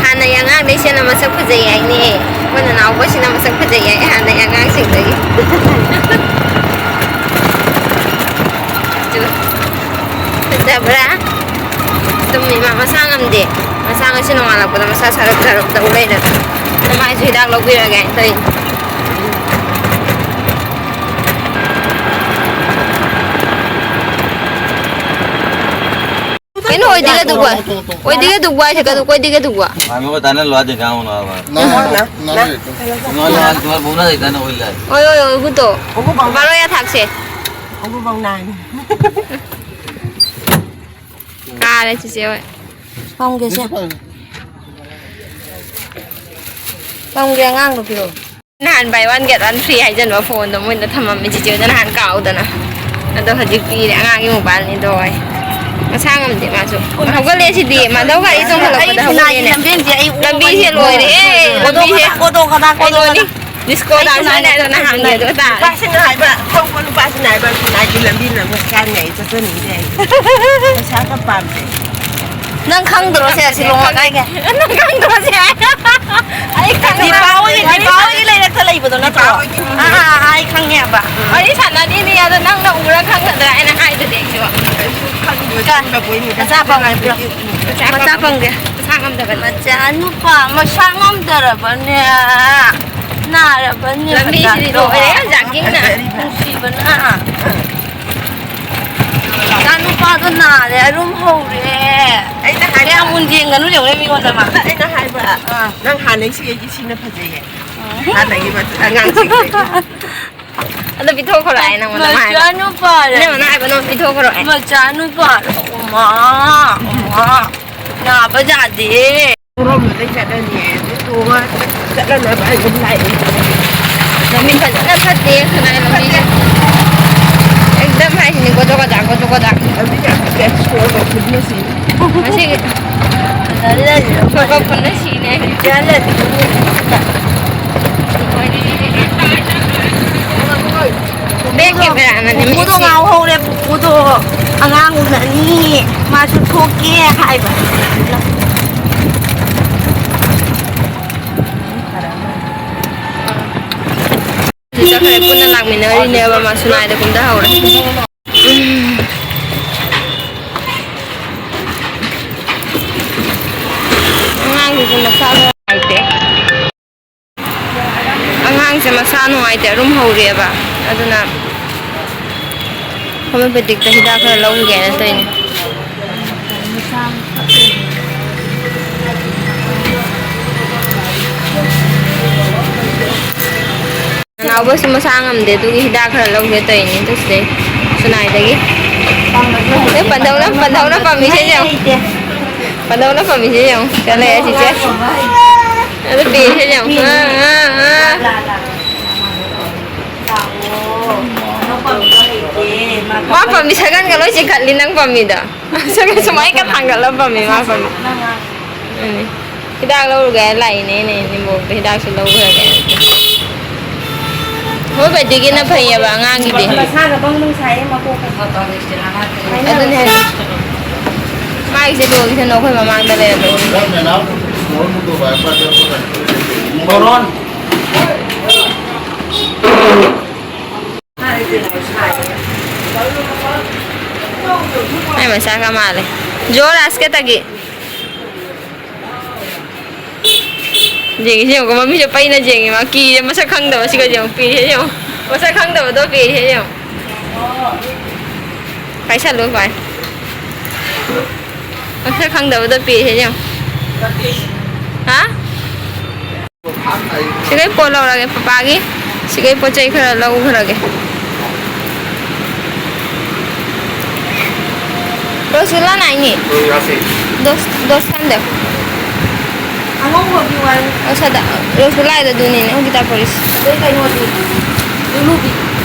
ꯍꯥꯟꯅꯩ ꯑꯉꯥꯡꯗꯩ ꯁꯤꯅ ꯃꯁꯛ ꯐꯖꯩ ꯍꯥꯏꯅꯦ꯫ ꯑꯩꯈꯣꯏ ꯅꯅꯥꯎꯕꯁꯤꯅ ꯃꯁꯛ ꯐꯖꯩ ꯍꯥꯏ ꯍꯥꯟꯅꯩ ꯑꯉꯥꯡꯁꯤꯡꯗꯒꯤ꯫ ꯐꯖꯕ꯭ꯔꯥ? ꯇꯨꯝꯃꯤ ꯃꯥ ꯃꯁꯥ ꯉꯝꯗꯦ꯫ ꯃꯁꯥ ꯉꯁꯤ ꯅꯣꯡꯉꯥꯜꯂꯛꯄꯗ ꯃꯁꯥ ꯁꯔꯞ ꯁꯔꯞ ꯇꯧ ꯂꯩꯔꯦ꯫ ꯃꯥꯏꯁꯨ ꯍꯤꯗꯥꯛ ꯂꯧꯕꯤꯔꯒꯦ ꯍꯥꯏꯅ ꯇꯧꯔꯤꯅꯦ꯫ ꯀꯩꯅꯣ ꯑꯣꯏꯗꯤꯒ ꯗꯨꯕ? ꯑꯣꯏꯗꯤꯒ ꯗꯨꯕ ꯍꯥꯏꯁꯦ ꯀꯩꯅꯣ? ꯑꯣꯏꯗꯤꯒ ꯗꯨꯕ? Amigo, está en el lugar de cada uno, va. No, no, no, no, no, no. No, no, no, no, no, no, no. ꯑꯣꯏ, ꯑꯣꯏ, ꯑꯣꯏ, ꯒꯨꯠꯇꯣ꯫ ꯕꯥꯔꯣ ꯌꯥ ꯊꯥꯛꯁꯦ꯫ ꯀꯥꯔꯦ ꯆꯤꯆꯦ ꯍꯣꯏ꯫ ꯄꯝꯒꯦꯁꯦ꯫ ꯄꯝꯒꯦ, ꯑꯉꯥꯡꯗꯣ ꯄꯤꯔꯛꯑꯣ꯫ ꯅꯍꯥꯟ buy one get one free ꯍꯥꯏꯖꯟꯕ ꯐꯣꯟꯗꯣ ꯃꯣꯏꯅ ꯊꯝꯃꯝꯃꯦ, ꯆꯤꯆꯦꯗ ꯅꯍꯥꯟ ꯀꯥꯎꯗꯅ꯫ ꯑꯗꯣ ꯍꯧꯖꯤꯛ ꯄꯤꯔꯦ, ꯑꯉꯥꯡꯒꯤ mobileꯅꯤꯗꯣ꯫ ꯃꯁꯥ ꯉꯝꯗꯦ ꯃꯥꯁꯨ꯫ ꯍꯧꯒꯠꯂꯦ ꯁꯤꯗꯤ, ꯃꯥꯙꯧ ꯒꯥꯔꯤ ꯇꯣꯡꯈꯠꯂꯛꯄꯗ ꯍꯧꯒꯠꯂꯦꯅꯦ꯫ ꯂꯝꯕꯤꯁꯦ ꯑꯩ ꯎ-, ꯂꯝꯕꯤꯁꯦ ꯂꯣꯏꯔꯦꯍꯦ, ꯀꯣꯗꯣ ꯂꯝꯕꯤꯁꯦ꯫ ꯀꯗꯥ, ꯀꯣꯗꯣ ꯀꯗꯥ, ꯀꯣꯗꯣ ꯀꯗꯥ꯫ ꯗꯤꯁꯀꯣ ꯗꯥꯟꯁ ꯍꯥꯏꯅ ꯍꯥꯏꯗꯣ ꯅꯍꯥꯟꯒꯤ ꯑꯗꯨ ꯇꯥꯔꯦ꯫ ꯅꯨꯄꯥꯁꯤꯅ ꯍꯥꯏꯕ, ꯊꯧꯕ ꯅꯨꯄꯥꯁꯤꯅ ꯍꯥꯏꯕ, ꯈꯨꯟꯅꯥꯏꯒꯤ ꯂꯝꯕꯤ ꯅꯪꯕꯨ ꯆꯥꯅꯤꯡꯉꯥꯏ ꯆꯠꯆꯅꯤꯡꯗꯦ꯫ ꯄꯩꯁꯥ ꯈꯔ ꯄꯥꯝꯗꯦ꯫ ꯅꯪ ꯈꯪꯗ꯭ꯔꯣ ꯁꯦ, ꯁꯤꯂꯣꯡ ꯂꯩꯀꯥꯏꯒꯤ? ꯅꯪ ꯈꯪꯗ꯭ꯔꯣ ꯁꯦ? ꯑꯩ ꯈꯪꯉꯦ꯫ ꯗꯤꯄꯥ ꯍꯣꯏꯒꯤ, ꯗꯤꯄꯥ ꯍꯣꯏꯒꯤ ꯂꯩꯔꯛꯇ ꯂꯩꯕꯗꯣ ꯅꯠꯇ꯭ꯔꯣ? ꯗꯤꯄꯥ ꯍꯣꯏꯒꯤ꯫ ꯑꯥ, ꯑꯥ, ꯑꯥ, ꯑꯩ ꯈꯪꯉꯦꯕ꯫ ꯋꯥꯔꯤ ꯁꯥꯟꯅꯅꯤꯅꯦ, ꯑꯗꯣ ꯅꯪꯅ ꯎꯔ ꯈꯪꯒꯗ꯭ꯔꯥ ꯍꯥꯏꯅ ꯍꯥꯏꯗꯨꯗꯤ ꯑꯩꯁꯨ꯫ ꯈꯪꯗꯦ, ꯀ-, ꯈꯪꯗꯕꯣꯏꯅꯤꯗ꯫ ꯃꯆꯥ ꯄꯥꯝꯒꯦ ꯄꯤꯔꯣ꯫ ꯃꯆꯥ ꯄꯥꯝꯒꯦ꯫ ꯃꯆꯥ ꯉꯝꯗꯕꯅꯤ꯫ ꯃꯆꯥ ꯅꯨꯄꯥ ꯃꯁꯥ ꯉꯝꯗꯔꯕꯅꯦ꯫ ꯅꯥꯔꯕꯅꯦ ꯂꯝꯕꯤꯁꯤꯗꯤ ꯃꯆꯥꯗꯣ꯫ ꯂꯣꯏꯔꯦ, ꯖꯥꯀꯤꯡꯅ꯫ ꯅꯨꯡꯁꯤꯕꯅ꯫ ꯏꯆꯥ ꯅꯨꯄꯥꯗꯣ ꯅꯥꯔꯦ, ꯑꯔꯨꯝ ꯍꯧꯔꯦ꯫ ꯑꯩꯅ ꯍꯥꯏꯕ꯫ ꯀꯌꯥꯝ ꯃꯨꯟ ꯌꯦꯡꯒꯅꯨ ꯌꯦꯡꯉꯨꯅꯦ ꯃꯤꯉꯣꯟꯗ ꯃꯥ꯫ ꯑꯩꯅ ꯍꯥꯏꯕ, ꯑꯥ꯫ ꯅꯪ ꯍꯥꯟꯅꯩ ꯁꯤꯒꯩꯗꯤ ꯁꯤꯅ ꯐꯖꯩꯌꯦ꯫ ꯎꯝ꯫ ꯍꯥꯟꯅꯒꯤ ꯑꯉꯥꯡꯁꯤꯡꯁꯦ꯫ ꯑꯗꯣ ꯄꯤꯊꯣꯛꯈ꯭ꯔꯣ ꯍꯥꯏ ꯅꯪꯉꯣꯟꯗ ꯃꯥ ꯍꯥꯏꯕ꯫ ꯃꯆꯥ ꯅꯨꯄꯥꯔꯦ꯫ ꯅꯪ ꯍꯥꯏꯕ ꯅꯪ ꯄꯤꯊꯣꯛꯈ꯭ꯔꯣ ꯍꯥꯏ꯫ ꯃꯆꯥ ꯅꯨꯄꯥꯔꯦ꯫ ꯑꯣꯃꯥ, ꯑꯣꯃꯥ꯫ ꯅꯥꯕ ꯌꯥꯗꯦ꯫ ꯄꯨꯔꯝꯕꯗꯩ ꯆꯠꯂꯅꯤ꯫ ꯑꯗꯨ ꯇꯣꯡꯉ ꯆꯠꯂꯅꯕ ꯍꯥꯏ ꯑꯗꯨꯝ ꯂꯥꯛꯏ꯫ ꯂꯝꯕꯤ ꯐꯖꯅ ꯐꯠꯇꯦ ꯈꯨꯟꯅꯥꯏ ꯂꯝꯕꯤꯁꯦ꯫ ꯑꯦꯛꯗꯝ ꯍꯥꯏꯁꯤꯅꯤ ꯒꯣꯗꯣ ꯒꯗꯥ, ꯒꯣꯗꯣ ꯒꯗꯥ꯫ ꯂꯝꯕꯤ ꯌꯥꯝ ꯐꯠꯇꯦ꯫ ꯁꯣꯔ ꯐꯨꯟꯕꯅ ꯁꯤ꯫ ꯉꯁꯤꯒꯤ ꯁꯣꯔ ꯐꯨꯟꯕꯅ ꯁꯤꯅꯦ꯫ ꯕꯦꯛ ꯀꯦꯃꯦꯔꯥꯃꯦꯟꯅꯦ ꯄꯨꯄꯨꯗꯣ ꯃꯤꯁꯤ꯫ ꯉꯥꯎꯍꯧꯔꯦ, ꯄꯨꯄꯨꯗꯣ ꯑꯉꯥꯡ ꯎꯅꯅꯤ, ꯃꯥꯁꯨ ꯊꯣꯛꯀꯦ ꯍꯥꯏꯕ꯫ ꯆꯠꯈ꯭ꯔꯦ, ꯄꯨꯟꯅ ꯂꯥꯛꯃꯤꯟꯅꯔꯤꯅꯦꯕ, ꯃꯥꯁꯨ ꯅꯥꯏꯗ ꯀꯨꯝꯊꯍꯧꯔꯦ꯫ ꯎꯝ꯫ ꯑꯉꯥꯡꯗꯨꯁꯨ ꯃꯁꯥ ꯅꯨꯡꯉꯥꯏꯇꯦ꯫ ꯑꯉꯥꯡꯁꯦ ꯃꯁꯥ ꯅꯨꯡꯉꯥꯏꯇꯦ, ꯑꯔꯨꯝ ꯍꯧꯔꯦꯕ, ꯑꯗꯨꯅ homeopathic ꯇ ꯍꯤꯗꯥꯛ ꯈꯔ ꯂꯧꯈꯤꯒꯦꯅ ꯇꯧꯔꯤꯅꯦ꯫ ꯅꯅꯥꯎꯕꯁꯨ ꯃꯁꯥ ꯉꯝꯗꯦ, ꯑꯗꯨꯒꯤ ꯍꯤꯗꯥꯛ ꯈꯔ ꯂꯧꯒꯦ ꯇꯧꯔꯤꯅꯦ, ꯑꯗꯨ ꯁꯤꯗꯩ ꯈꯨꯟꯅꯥꯏꯗꯒꯤ꯫ ꯑꯦ, ꯄꯟꯊꯧꯅ, ꯄꯟꯊꯧꯅ ꯄꯥꯝꯃꯤꯁꯦ ꯌꯦꯡꯉꯣ꯫ ꯄꯟꯗꯧꯅ ꯄꯥꯝꯃꯤꯁꯦ ꯌꯦꯡꯉꯨ꯫ ꯀꯌꯥ ꯂꯩꯔꯦ ꯆꯤꯆꯦ? ꯑꯗꯨ ꯄꯤꯔꯤꯁꯦ ꯌꯦꯡꯉꯨ꯫ ꯑꯥ, ꯑꯥ, ꯑꯥ꯫ ꯃꯥ ꯄꯥꯝꯃꯤ ꯁꯒꯟꯒ ꯂꯣꯏ ꯆꯤꯡꯈꯠꯂꯤ ꯅꯪ ꯄꯥꯝꯃꯤꯗꯣ꯫ ꯁꯒꯟ ꯁꯨꯃꯥꯏꯅ ꯊꯥꯡꯒꯠꯂ ꯄꯥꯝꯃꯤ ꯃꯥ ꯄꯥꯝꯃꯤ꯫ ꯎꯝ꯫ ꯍꯤꯗꯥꯛ ꯂꯧꯔꯨꯒꯦ ꯍꯥꯏꯔ ꯂꯥꯛꯏꯅꯦ ꯑꯩꯅ ꯅꯤꯡꯕꯣꯛꯇ ꯍꯤꯗꯥꯛꯁꯨ ꯂꯧꯈ꯭ꯔꯒꯦ꯫ ꯍꯣꯏ ꯕꯦꯇꯤꯒꯤꯅ ꯐꯩꯌꯦꯕ ꯑꯉꯥꯡꯒꯤꯗꯤ꯫ ꯃꯁꯥꯒ ꯕꯪ ꯕꯪ ꯁꯥꯏꯌꯦ ꯃꯀꯣꯛꯀ꯫ ꯑꯗꯨꯅꯦ ꯍꯥꯏꯁꯦ꯫ ꯃꯥꯒꯤꯁꯦ ꯂꯣꯏꯈꯤꯁꯅꯨ ꯑꯩꯈꯣꯏ ꯃꯃꯥꯡꯗ ꯂꯩꯔꯝꯃꯦ꯫ ꯑꯩ ꯃꯆꯥꯒ ꯃꯥꯜꯂꯦ꯫ ꯖꯣ ꯔꯥꯁꯀꯦꯠꯇꯒꯤ꯫ ꯌꯦꯡꯉꯤꯁꯦ ꯌꯦꯡꯉꯨꯀꯣ, ꯃꯃꯤꯠꯁꯦ ꯄꯩꯅ ꯌꯦꯡꯉꯤ, ꯃꯥ ꯀꯤꯔꯦ, ꯃꯁꯛ ꯈꯪꯗꯕ ꯁꯤꯒ ꯌꯦꯡꯉꯨ, ꯄꯤꯔꯤꯁꯦ ꯌꯦꯡꯉꯨ, ꯃꯁꯛ ꯈꯪꯗꯕꯗꯣ ꯄꯤꯔꯤꯁꯦ ꯌꯦꯡꯉꯨ꯫ ꯄꯥꯏꯁꯜꯂꯨ ꯚꯥꯏ꯫ ꯃꯁꯛ ꯈꯪꯗꯕꯗꯣ ꯄꯤꯔꯤꯁꯦ ꯌꯦꯡꯉꯨ꯫ ꯍꯥ? ꯁꯤꯈꯩ ꯄꯣꯠ ꯂꯧꯔꯒꯦ ꯄꯄꯥꯒꯤ꯫ ꯁꯤꯈꯩ ꯄꯣꯠ ꯆꯩ ꯈꯔ ꯂꯧꯈ꯭ꯔꯒꯦ꯫ ꯔꯣꯁꯒꯨꯂꯥ ꯅꯥꯏꯅꯤ꯫ ꯔꯣꯁꯒꯨꯂꯥꯁꯦ꯫ ꯗꯣꯁ, ꯗꯣꯁ ꯈꯟꯗꯦ꯫ ꯑꯉꯧꯕꯒꯤ ꯋꯥꯔꯤ꯫ ꯑꯣ, ꯁꯗꯥ-, ꯔꯣꯁꯒꯨꯂꯥꯗꯣ ꯑꯗꯨꯅꯤꯅꯦ ꯍꯧꯖꯤꯛ ꯇꯥꯛꯄꯔꯤꯁꯤ꯫ ꯑꯗꯩ ꯀꯩꯅꯣꯗꯤ, ꯖꯨꯂꯨꯕꯤ꯫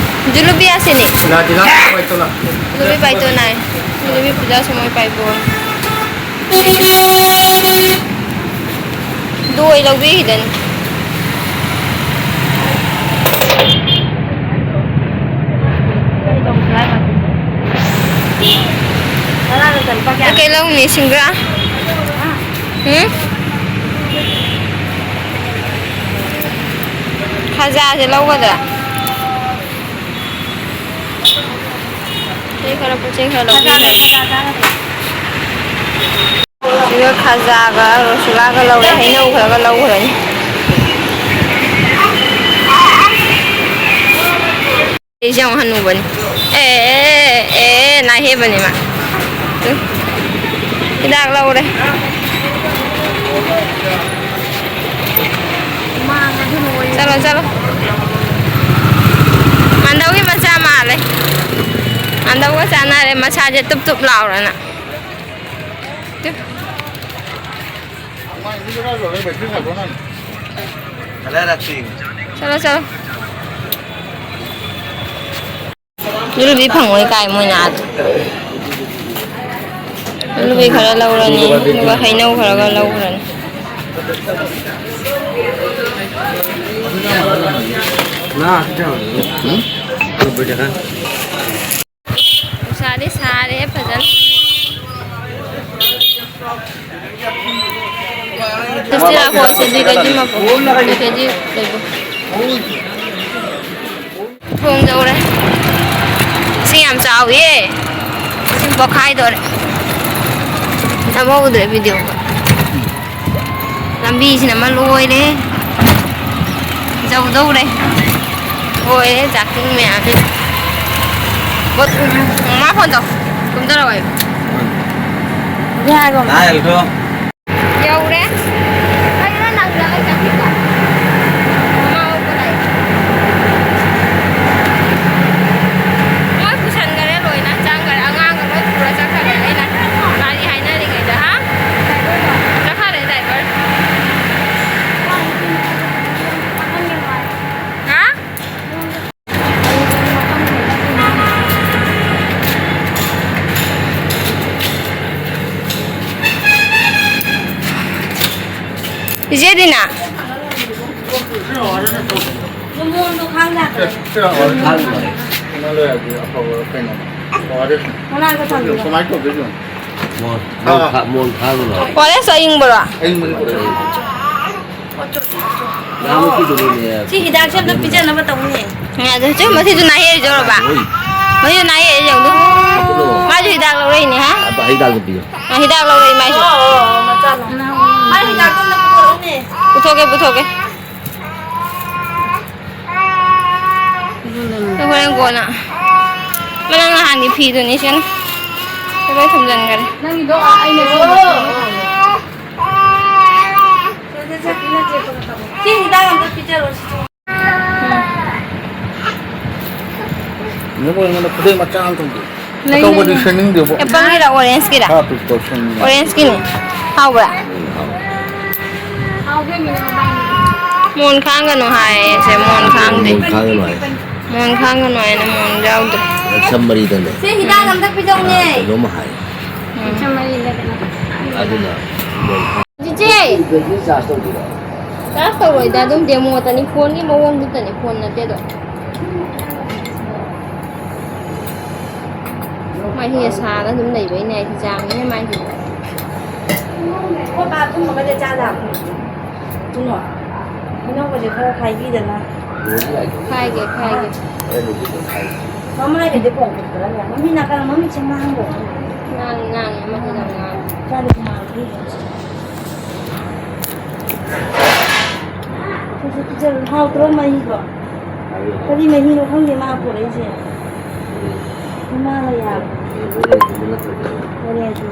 ꯖꯨꯂꯨꯕꯤ ꯑꯁꯤꯅꯤ꯫ ꯁꯤꯂꯥ, ꯁꯤꯂꯥ, ꯄꯥꯏꯇꯣꯂꯥ꯫ ꯖꯨꯂꯨꯕꯤ ꯄꯥꯏꯇꯣ ꯅꯥꯏ꯫ ꯖꯨꯂꯨꯕꯤ ꯄꯨꯖꯥ ꯁꯨꯃꯣꯏ ꯄꯥꯏꯕꯣ꯫ ꯗꯣꯏ ꯂꯧꯕꯤꯈꯤꯗꯅꯤ꯫ ꯀꯩ ꯂꯧꯅꯤ, ꯁꯤꯡꯒ꯭ꯔꯥ? ꯎꯝ? ꯈꯖꯥꯁꯦ ꯂꯧꯒꯗ꯭ꯔꯥ? ꯆꯦ ꯈꯔ ꯄꯣꯠ ꯆꯩ ꯈꯔ ꯂꯧꯕꯤꯈ꯭ꯔꯦ꯫ ꯁꯤꯒ ꯈꯖꯥꯒ ꯔꯣꯁꯒꯨꯂꯥꯒ ꯂꯧꯔꯦ, ꯍꯩꯅꯧ ꯈꯔꯒ ꯂꯧꯈ꯭ꯔꯅꯤ꯫ ꯑꯩꯁꯦ ꯌꯥꯝ ꯍꯅꯨꯕꯅꯤ꯫ ꯑꯦ, ꯑꯦ, ꯑꯦ, ꯅꯥꯍꯦꯕꯅꯤ ꯃꯥ꯫ ꯇꯨ꯫ ꯍꯤꯗꯥꯛ ꯂꯧꯔꯦ꯫ ꯆꯠꯂꯣ, ꯆꯠꯂꯣ꯫ ꯃꯥꯟꯗꯧꯒꯤ ꯃꯆꯥ ꯃꯥꯜꯂꯦ꯫ ꯃꯥꯟꯗꯧꯒ ꯆꯥꯟꯅꯔꯦ, ꯃꯁꯥꯁꯦ ꯇꯨꯞ ꯇꯨꯞ ꯂꯥꯎꯔꯅ꯫ ꯇꯨ꯫ ꯆꯠꯂꯣ, ꯆꯠꯂꯣ꯫ ꯖꯤꯂꯤꯕꯤ ꯐꯪꯉꯣꯏ ꯀꯥꯏ ꯃꯣꯏꯅ ꯑꯥꯗ꯫ ꯖꯤꯂꯤꯕꯤ ꯈꯔ ꯂꯧꯔꯅꯤ, ꯑꯗꯨꯒ ꯍꯩꯅꯧ ꯈꯔꯒ ꯂꯧꯈ꯭ꯔꯅꯤ꯫ ꯅꯨꯡꯁꯥꯗꯤ ꯁꯥꯔꯦ ꯐꯖꯅ꯫ ꯁꯤꯁꯇꯤ ꯂꯥꯛꯈꯣ, ꯁꯤ ꯗꯨꯏ ꯀꯦꯖꯤ ꯃꯄꯨ꯫ ꯗꯨꯏ ꯀꯦꯖꯤ ꯂꯩꯕ꯫ ꯊꯣꯡ ꯌꯧꯔꯦ꯫ ꯏꯁꯤꯡ ꯌꯥꯝ ꯆꯥꯎꯏꯌꯦ꯫ ꯏꯁꯤꯡ ꯄꯣꯛꯈꯥꯏꯗꯣꯔꯦ꯫ ꯅꯝꯍꯧꯗ꯭ꯔꯦ video꯫ ꯂꯝꯕꯤꯁꯤꯅ ꯑꯃ ꯂꯣꯏꯔꯦ꯫ ꯌꯧꯗꯧꯔꯦ꯫ ꯂꯣꯏꯔꯦ ꯖꯥꯀꯤꯡ ꯃꯌꯥꯝꯁꯤꯅ꯫ ꯃꯥ phone ꯇꯧ꯫ ꯀꯨꯝꯊꯔꯛꯑꯣ ꯍꯥꯏꯌꯨ꯫ ꯑꯗꯨ ꯍꯥꯏꯔꯣ꯫ ꯇꯥꯏ, ꯑꯜꯇꯣ꯫ ꯌꯧꯔꯦ꯫ ꯀꯩꯅꯣ ꯅꯪ ꯅꯪ ꯆꯠꯈꯤꯕ? ꯃꯃꯥ ꯍꯣꯏ ꯄꯨꯔꯛꯑꯦ꯫ ꯃꯣꯏ ꯄꯨꯁꯟꯈꯔꯦ ꯂꯣꯏꯅ, ꯆꯪꯈꯔꯦ꯫ ꯑꯉꯥꯡꯒ ꯂꯣꯏ ꯄꯨꯔ ꯆꯠꯈꯔꯦ꯫ ꯑꯩꯅ ꯒꯥꯔꯤ ꯍꯥꯏꯅꯔꯤꯉꯩꯗ, ꯍꯥ? ꯆꯠꯈꯔꯦ driver꯫ ꯍꯥ? ꯏꯆꯦ ꯗꯤꯅꯥ꯫ ꯀꯩꯅꯣ ꯂꯩꯔꯗꯤ ꯑꯐꯕ ꯀꯩꯅꯣ꯫ ꯀꯃꯥꯏꯅ ꯇꯧꯗꯣꯏꯅꯣ? ꯃꯣꯟ, ꯃꯣꯟ ꯈꯥ-, ꯃꯣꯟ ꯈꯥꯡꯉꯨ ꯂꯥꯎ꯫ ꯑꯣꯔꯦꯟꯖ ꯑꯌꯤꯡꯕꯔꯣ? ꯑꯌꯤꯡꯕꯅꯤ꯫ ꯅꯍꯥꯟꯃꯨꯛꯀꯤꯗꯨꯅꯤꯅꯦ꯫ ꯁꯤ ꯍꯤꯗꯥꯛꯁꯦ ꯑꯝꯇ ꯄꯤꯖꯅꯕ ꯇꯧꯅꯦ꯫ ꯉꯥꯏꯗꯣ, ꯆꯨꯝ, ꯃꯁꯤꯁꯨ ꯅꯥꯍꯦ ꯌꯧꯔꯕ? ꯍꯣꯏ꯫ ꯃꯁꯤꯁꯨ ꯅꯥꯍꯦ ꯌꯧꯗꯣ꯫ ꯑꯗꯣ꯫ ꯃꯥꯁꯨ ꯍꯤꯗꯥꯛ ꯂꯧꯔꯛꯏꯅꯦ, ꯍꯥ? ꯑꯗ ꯍꯤꯗꯥꯛ ꯄꯤꯌꯨ꯫ ꯑ, ꯍꯤꯗꯥꯛ ꯂꯧꯔꯛꯏ ꯃꯥꯏꯁꯨ꯫ ꯑꯣ, ꯑꯣ, ꯑꯣ, ꯃꯆꯥꯅꯨ꯫ ꯃꯥꯏ ꯍꯤꯗꯥꯛꯇꯣ ꯑꯝꯇ ꯄꯨꯊꯣꯔꯛꯎꯅꯦ꯫ ꯄꯨꯊꯣꯛꯀꯦ, ꯄꯨꯊꯣꯛꯀꯦ꯫ ꯑꯗꯨ ꯍꯣꯔꯦꯟ ꯀꯣꯟꯅ꯫ ꯃꯅꯪ ꯅꯍꯥꯟꯒꯤ ꯐꯤꯗꯨꯅꯤ ꯁꯤꯅ꯫ ꯂꯣꯏ ꯊꯝꯖꯤꯟꯈꯔꯦ꯫ ꯅꯪꯒꯤꯗꯣ ꯑꯩꯅ ꯁꯦꯝꯕ꯫ ꯁꯤ ꯍꯤꯗꯥꯛ ꯑꯝꯇ ꯄꯤꯖꯔꯣ, ꯁꯤ꯫ ꯅꯪ ꯑꯩꯉꯣꯟꯗ ꯈꯨꯗꯩ ꯃꯆꯥ ꯑꯃ ꯊꯝꯕꯤꯌꯨ꯫ ꯂꯩ, ꯑꯆꯧꯕꯗꯤ ꯂꯩ, ꯂꯩ꯫ ꯁꯦꯝꯅꯤꯡꯗꯦꯕꯣ꯫ Apple Gir orange ꯀꯤꯔ? ꯈꯔ ꯄꯤꯛꯄ ꯁꯦꯝꯅꯤꯡꯉꯦ꯫ Orange ꯀꯤꯅꯤ꯫ ꯍꯥꯎꯕ꯭ꯔꯥ? ꯎꯝ, ꯍꯥꯎꯋꯦ꯫ ꯃꯣꯟ ꯈꯥꯡꯒꯅꯨ ꯍꯥꯏꯌꯦ ꯁꯦ, ꯃꯣꯟ ꯈꯥꯡꯗꯦ꯫ ꯃꯣꯟ ꯈꯥꯡꯒꯅꯨ ꯍꯥꯏ꯫ ꯃꯣꯟ ꯈꯥꯡꯒꯅꯨ ꯍꯥꯏꯅ ꯃꯣꯟ ꯌꯥꯎꯗ꯭ꯔꯦ꯫ ꯁꯝ ꯃꯔꯤꯗꯅꯦ꯫ ꯁꯦ, ꯍꯤꯗꯥꯛ ꯑꯝꯇ ꯄꯤꯖꯧꯅꯦ꯫ ꯑ, ꯀꯩꯅꯣꯝ ꯍꯥꯏ꯫ ꯎꯝ꯫ ꯁꯝ ꯃꯔꯤꯗ ꯀꯩꯅꯣ꯫ ꯑꯗꯨꯅ ꯃꯣꯟ ꯈꯥꯡ-, ꯆꯤꯆꯦ! Battery charge ꯇꯧꯗꯣꯏꯔꯣ? ꯆꯥꯔꯖ ꯇꯧꯔꯣꯏꯗ, ꯑꯗꯨꯝ ꯗꯦꯃꯣꯇꯅꯤ, ꯐꯣꯟꯒꯤ ꯃꯑꯣꯡꯗꯨꯇꯅꯤ, ꯐꯣꯟ ꯅꯠꯇꯦ ꯑꯗꯣ꯫ ꯃꯍꯤ ꯑꯁꯥꯅ ꯑꯗꯨꯝ ꯂꯩꯕꯩꯅꯦ, ꯑꯩꯗꯤ ꯆꯥꯕꯅꯤꯅ ꯃꯥꯏꯗꯤ꯫ ꯑꯩꯈꯣꯏ ꯕꯥ ꯊꯨꯝ ꯑꯃꯗ ꯆꯥꯗ꯫ ꯀꯩꯅꯣ, ꯏꯅꯧꯒꯁꯦ ꯈꯔ ꯈꯥꯏꯕꯤꯗꯅ꯫ ꯈꯥꯏꯒꯦ, ꯈꯥꯏꯒꯦ꯫ ꯃꯃꯥꯏꯒꯗꯤ ꯄꯣꯝꯈꯠꯄ꯭ꯔꯥꯅꯦ? ꯃꯃꯤ ꯅꯥꯀꯟ ꯃꯃꯤꯠꯁꯦ ꯉꯥꯡꯗ꯭ꯔꯣ? ꯉꯥꯡꯉꯤ, ꯉꯥꯡꯉꯤ, ꯑꯃꯈꯛꯇꯪ ꯉꯥꯡꯉꯤ꯫ ꯏꯆꯥꯗꯤ ꯍꯨꯃꯥꯡ ꯊꯣꯛꯏꯕ꯫ ꯁꯤꯁꯨ ꯄꯤꯖꯔꯨ꯫ ꯍꯥꯎꯇ꯭ꯔꯣ ꯃꯍꯤꯗꯣ? ꯀꯔꯤ ꯃꯍꯤꯅꯣ ꯈꯪꯗꯦ ꯃꯥ ꯄꯨꯔꯛꯏꯁꯦ꯫ ꯏꯃꯥꯅ ꯌꯥꯕ꯫ ꯍꯣꯔꯦꯟꯁꯨ꯫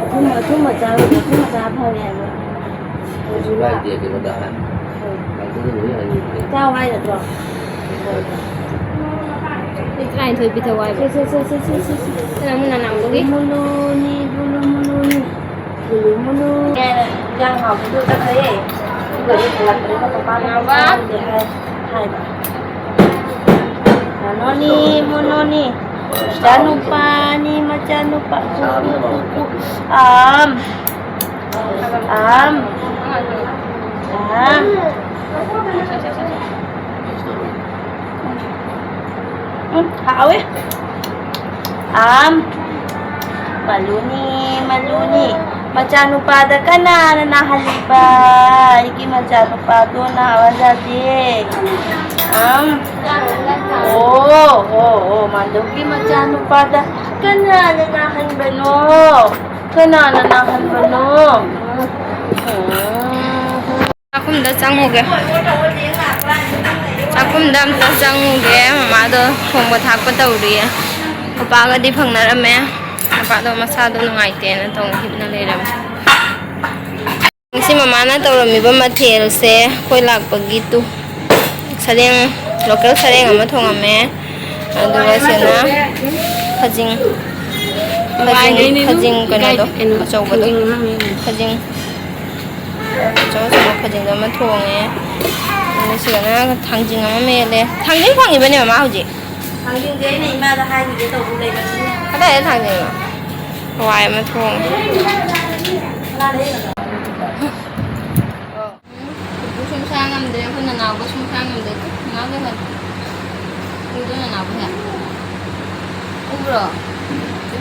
ꯑꯊꯨꯝ, ꯑꯊꯨꯝ ꯃꯆꯥ, ꯑꯊꯨꯝ ꯃꯆꯥ ꯐꯔꯦ ꯍꯥꯏꯕ꯫ ꯀꯩꯁꯨ ꯀꯥꯏꯗꯦ, ꯀꯩꯅꯣꯗ ꯍꯥꯏ꯫ ꯆꯥꯎ ꯍꯥꯏ ꯅꯠꯇ꯭ꯔꯣ? ꯃꯤ ꯇꯔꯥꯅꯤꯊꯣꯏ ꯄꯤꯊꯛꯑꯣ ꯍꯥꯏꯕ꯫ ꯁꯦ, ꯁꯦ, ꯁꯦ꯫ ꯅꯪ ꯑꯃꯨꯛ ꯅꯅꯥꯎꯗꯨꯒꯤ꯫ ꯃꯨꯂꯨꯅꯤ, ꯃꯨꯂꯨ, ꯃꯨꯂꯨꯅꯤ꯫ ꯃꯨꯂꯨ, ꯃꯨꯂꯨ꯫ ꯏꯟꯖꯥꯡ ꯍꯥꯎꯕꯗꯨ ꯆꯠꯈ꯭ꯔꯦ꯫ ꯑꯗꯨꯒ ꯍꯜꯂꯛꯄꯗ ꯄꯄꯥꯅ ꯉꯥꯎꯕ꯫ ꯆꯥꯔꯨꯁꯦ ꯍꯥꯏ-, ꯍꯥꯏꯕ꯫ ꯃꯣꯅꯣꯅꯤ, ꯃꯣꯅꯣꯅꯤ꯫ ꯃꯆꯥꯅꯨꯄꯥꯅꯤ, ꯃꯆꯥꯅꯨꯄꯥ꯫ ꯀꯨ, ꯀꯨ, ꯀꯨ, ꯀꯨ꯫ ꯑꯥꯝ꯫ ꯑꯥꯝ꯫ ꯑꯥꯝ꯫ ꯎꯝ, ꯍꯥꯎꯋꯦ꯫ ꯑꯥꯝ꯫ ꯃꯂꯨꯅꯤ, ꯃꯂꯨꯅꯤ꯫ ꯃꯆꯥꯅꯨꯄꯥꯗ ꯀꯅꯥꯅ ꯅꯥꯍꯜꯂꯤꯕ? ꯑꯩꯒꯤ ꯃꯆꯥꯅꯨꯄꯥꯗꯣ ꯅꯥꯕ ꯌꯥꯗꯦ꯫ ꯑꯥꯝ꯫ ꯑꯣ, ꯑꯣ, ꯑꯣ, ꯃꯥꯟꯗꯧꯒꯤ ꯃꯆꯥꯅꯨꯄꯥꯗ ꯀꯅꯥꯅ ꯅꯥꯍꯟꯕꯅꯣ? ꯀꯅꯥꯅ ꯅꯥꯍꯟꯕꯅꯣ? ꯎꯝ, ꯎꯝ꯫ ꯆꯥꯛꯈꯨꯝꯗ ꯆꯪꯉꯨꯒꯦ꯫ ꯆꯥꯛꯈꯨꯝꯗ ꯑꯝꯇ ꯆꯪꯉꯨꯒꯦ꯫ ꯃꯃꯥꯗꯣ ꯊꯣꯡꯕ ꯊꯥꯛꯄ ꯇꯧꯔꯤꯌꯦ꯫ ꯃꯄꯥꯒꯗꯤ ꯐꯪꯅꯔꯝꯃꯦ꯫ ꯃꯄꯥꯗꯣ ꯃꯁꯥꯗꯣ ꯅꯨꯡꯉꯥꯏꯇꯦꯅ ꯇꯧ ꯍꯤꯞꯅ ꯂꯩꯔꯝꯃꯦ꯫ ꯉꯁꯤ ꯃꯃꯥꯅ ꯇꯧꯔꯝꯃꯤꯕ ꯃꯊꯦꯜꯁꯦ ꯑꯩꯈꯣꯏ ꯂꯥꯛꯄꯒꯤ ꯇꯨ ꯁꯔꯦꯡ, ꯂꯣꯀꯦꯜ ꯁꯔꯦꯡ ꯑꯃ ꯊꯣꯡꯉꯝꯃꯦ꯫ ꯑꯗꯨꯒ ꯁꯤꯅ ꯈꯖꯤꯡ, ꯈꯖꯤꯡ, ꯈꯖꯤꯡ ꯀꯩꯅꯣꯗꯣ, ꯑꯆꯧꯕꯗꯣ꯫ ꯈꯖꯤꯡ ꯑꯆꯧ ꯑꯆꯧꯕ ꯈꯖꯤꯡꯗꯣ ꯑꯃ ꯊꯣꯡꯉꯦ꯫ ꯑꯗꯨꯒ ꯁꯤꯗꯅ ꯊꯥꯡꯖꯤꯡ ꯑꯃ ꯃꯦꯠꯂꯦ꯫ ꯊꯥꯡꯖꯤꯡ ꯐꯪꯉꯤꯕꯅꯦ ꯃꯃꯥ ꯍꯧꯖꯤꯛ? ꯊꯥꯡꯖꯤꯡꯁꯦ ꯑꯩꯅ ꯏꯃꯥꯗ ꯍꯥꯏꯈꯤꯒꯦ ꯇꯧꯕ ꯂꯩꯕꯅꯤꯅꯦ꯫ ꯀꯗꯥꯏꯗ ꯊꯥꯡꯖꯤꯡꯅꯣ? ꯍꯋꯥꯏ ꯑꯃ ꯊꯣꯡꯉꯦ꯫ ꯎꯝ, ꯄꯨꯄꯨ ꯁꯨꯝ ꯁꯥ ꯉꯝꯗ꯭ꯔꯦ, ꯑꯩꯈꯣꯏ ꯅꯅꯥꯎꯒ ꯁꯨꯝ ꯁꯥ ꯉꯝꯗ꯭ꯔꯦ꯫ ꯇꯨ, ꯅꯅꯥꯎ ꯂꯩꯍꯜꯂꯣ꯫ ꯎꯗ꯭ꯔꯣ ꯅꯅꯥꯎꯕꯁꯦ? ꯎꯕ꯭ꯔꯣ?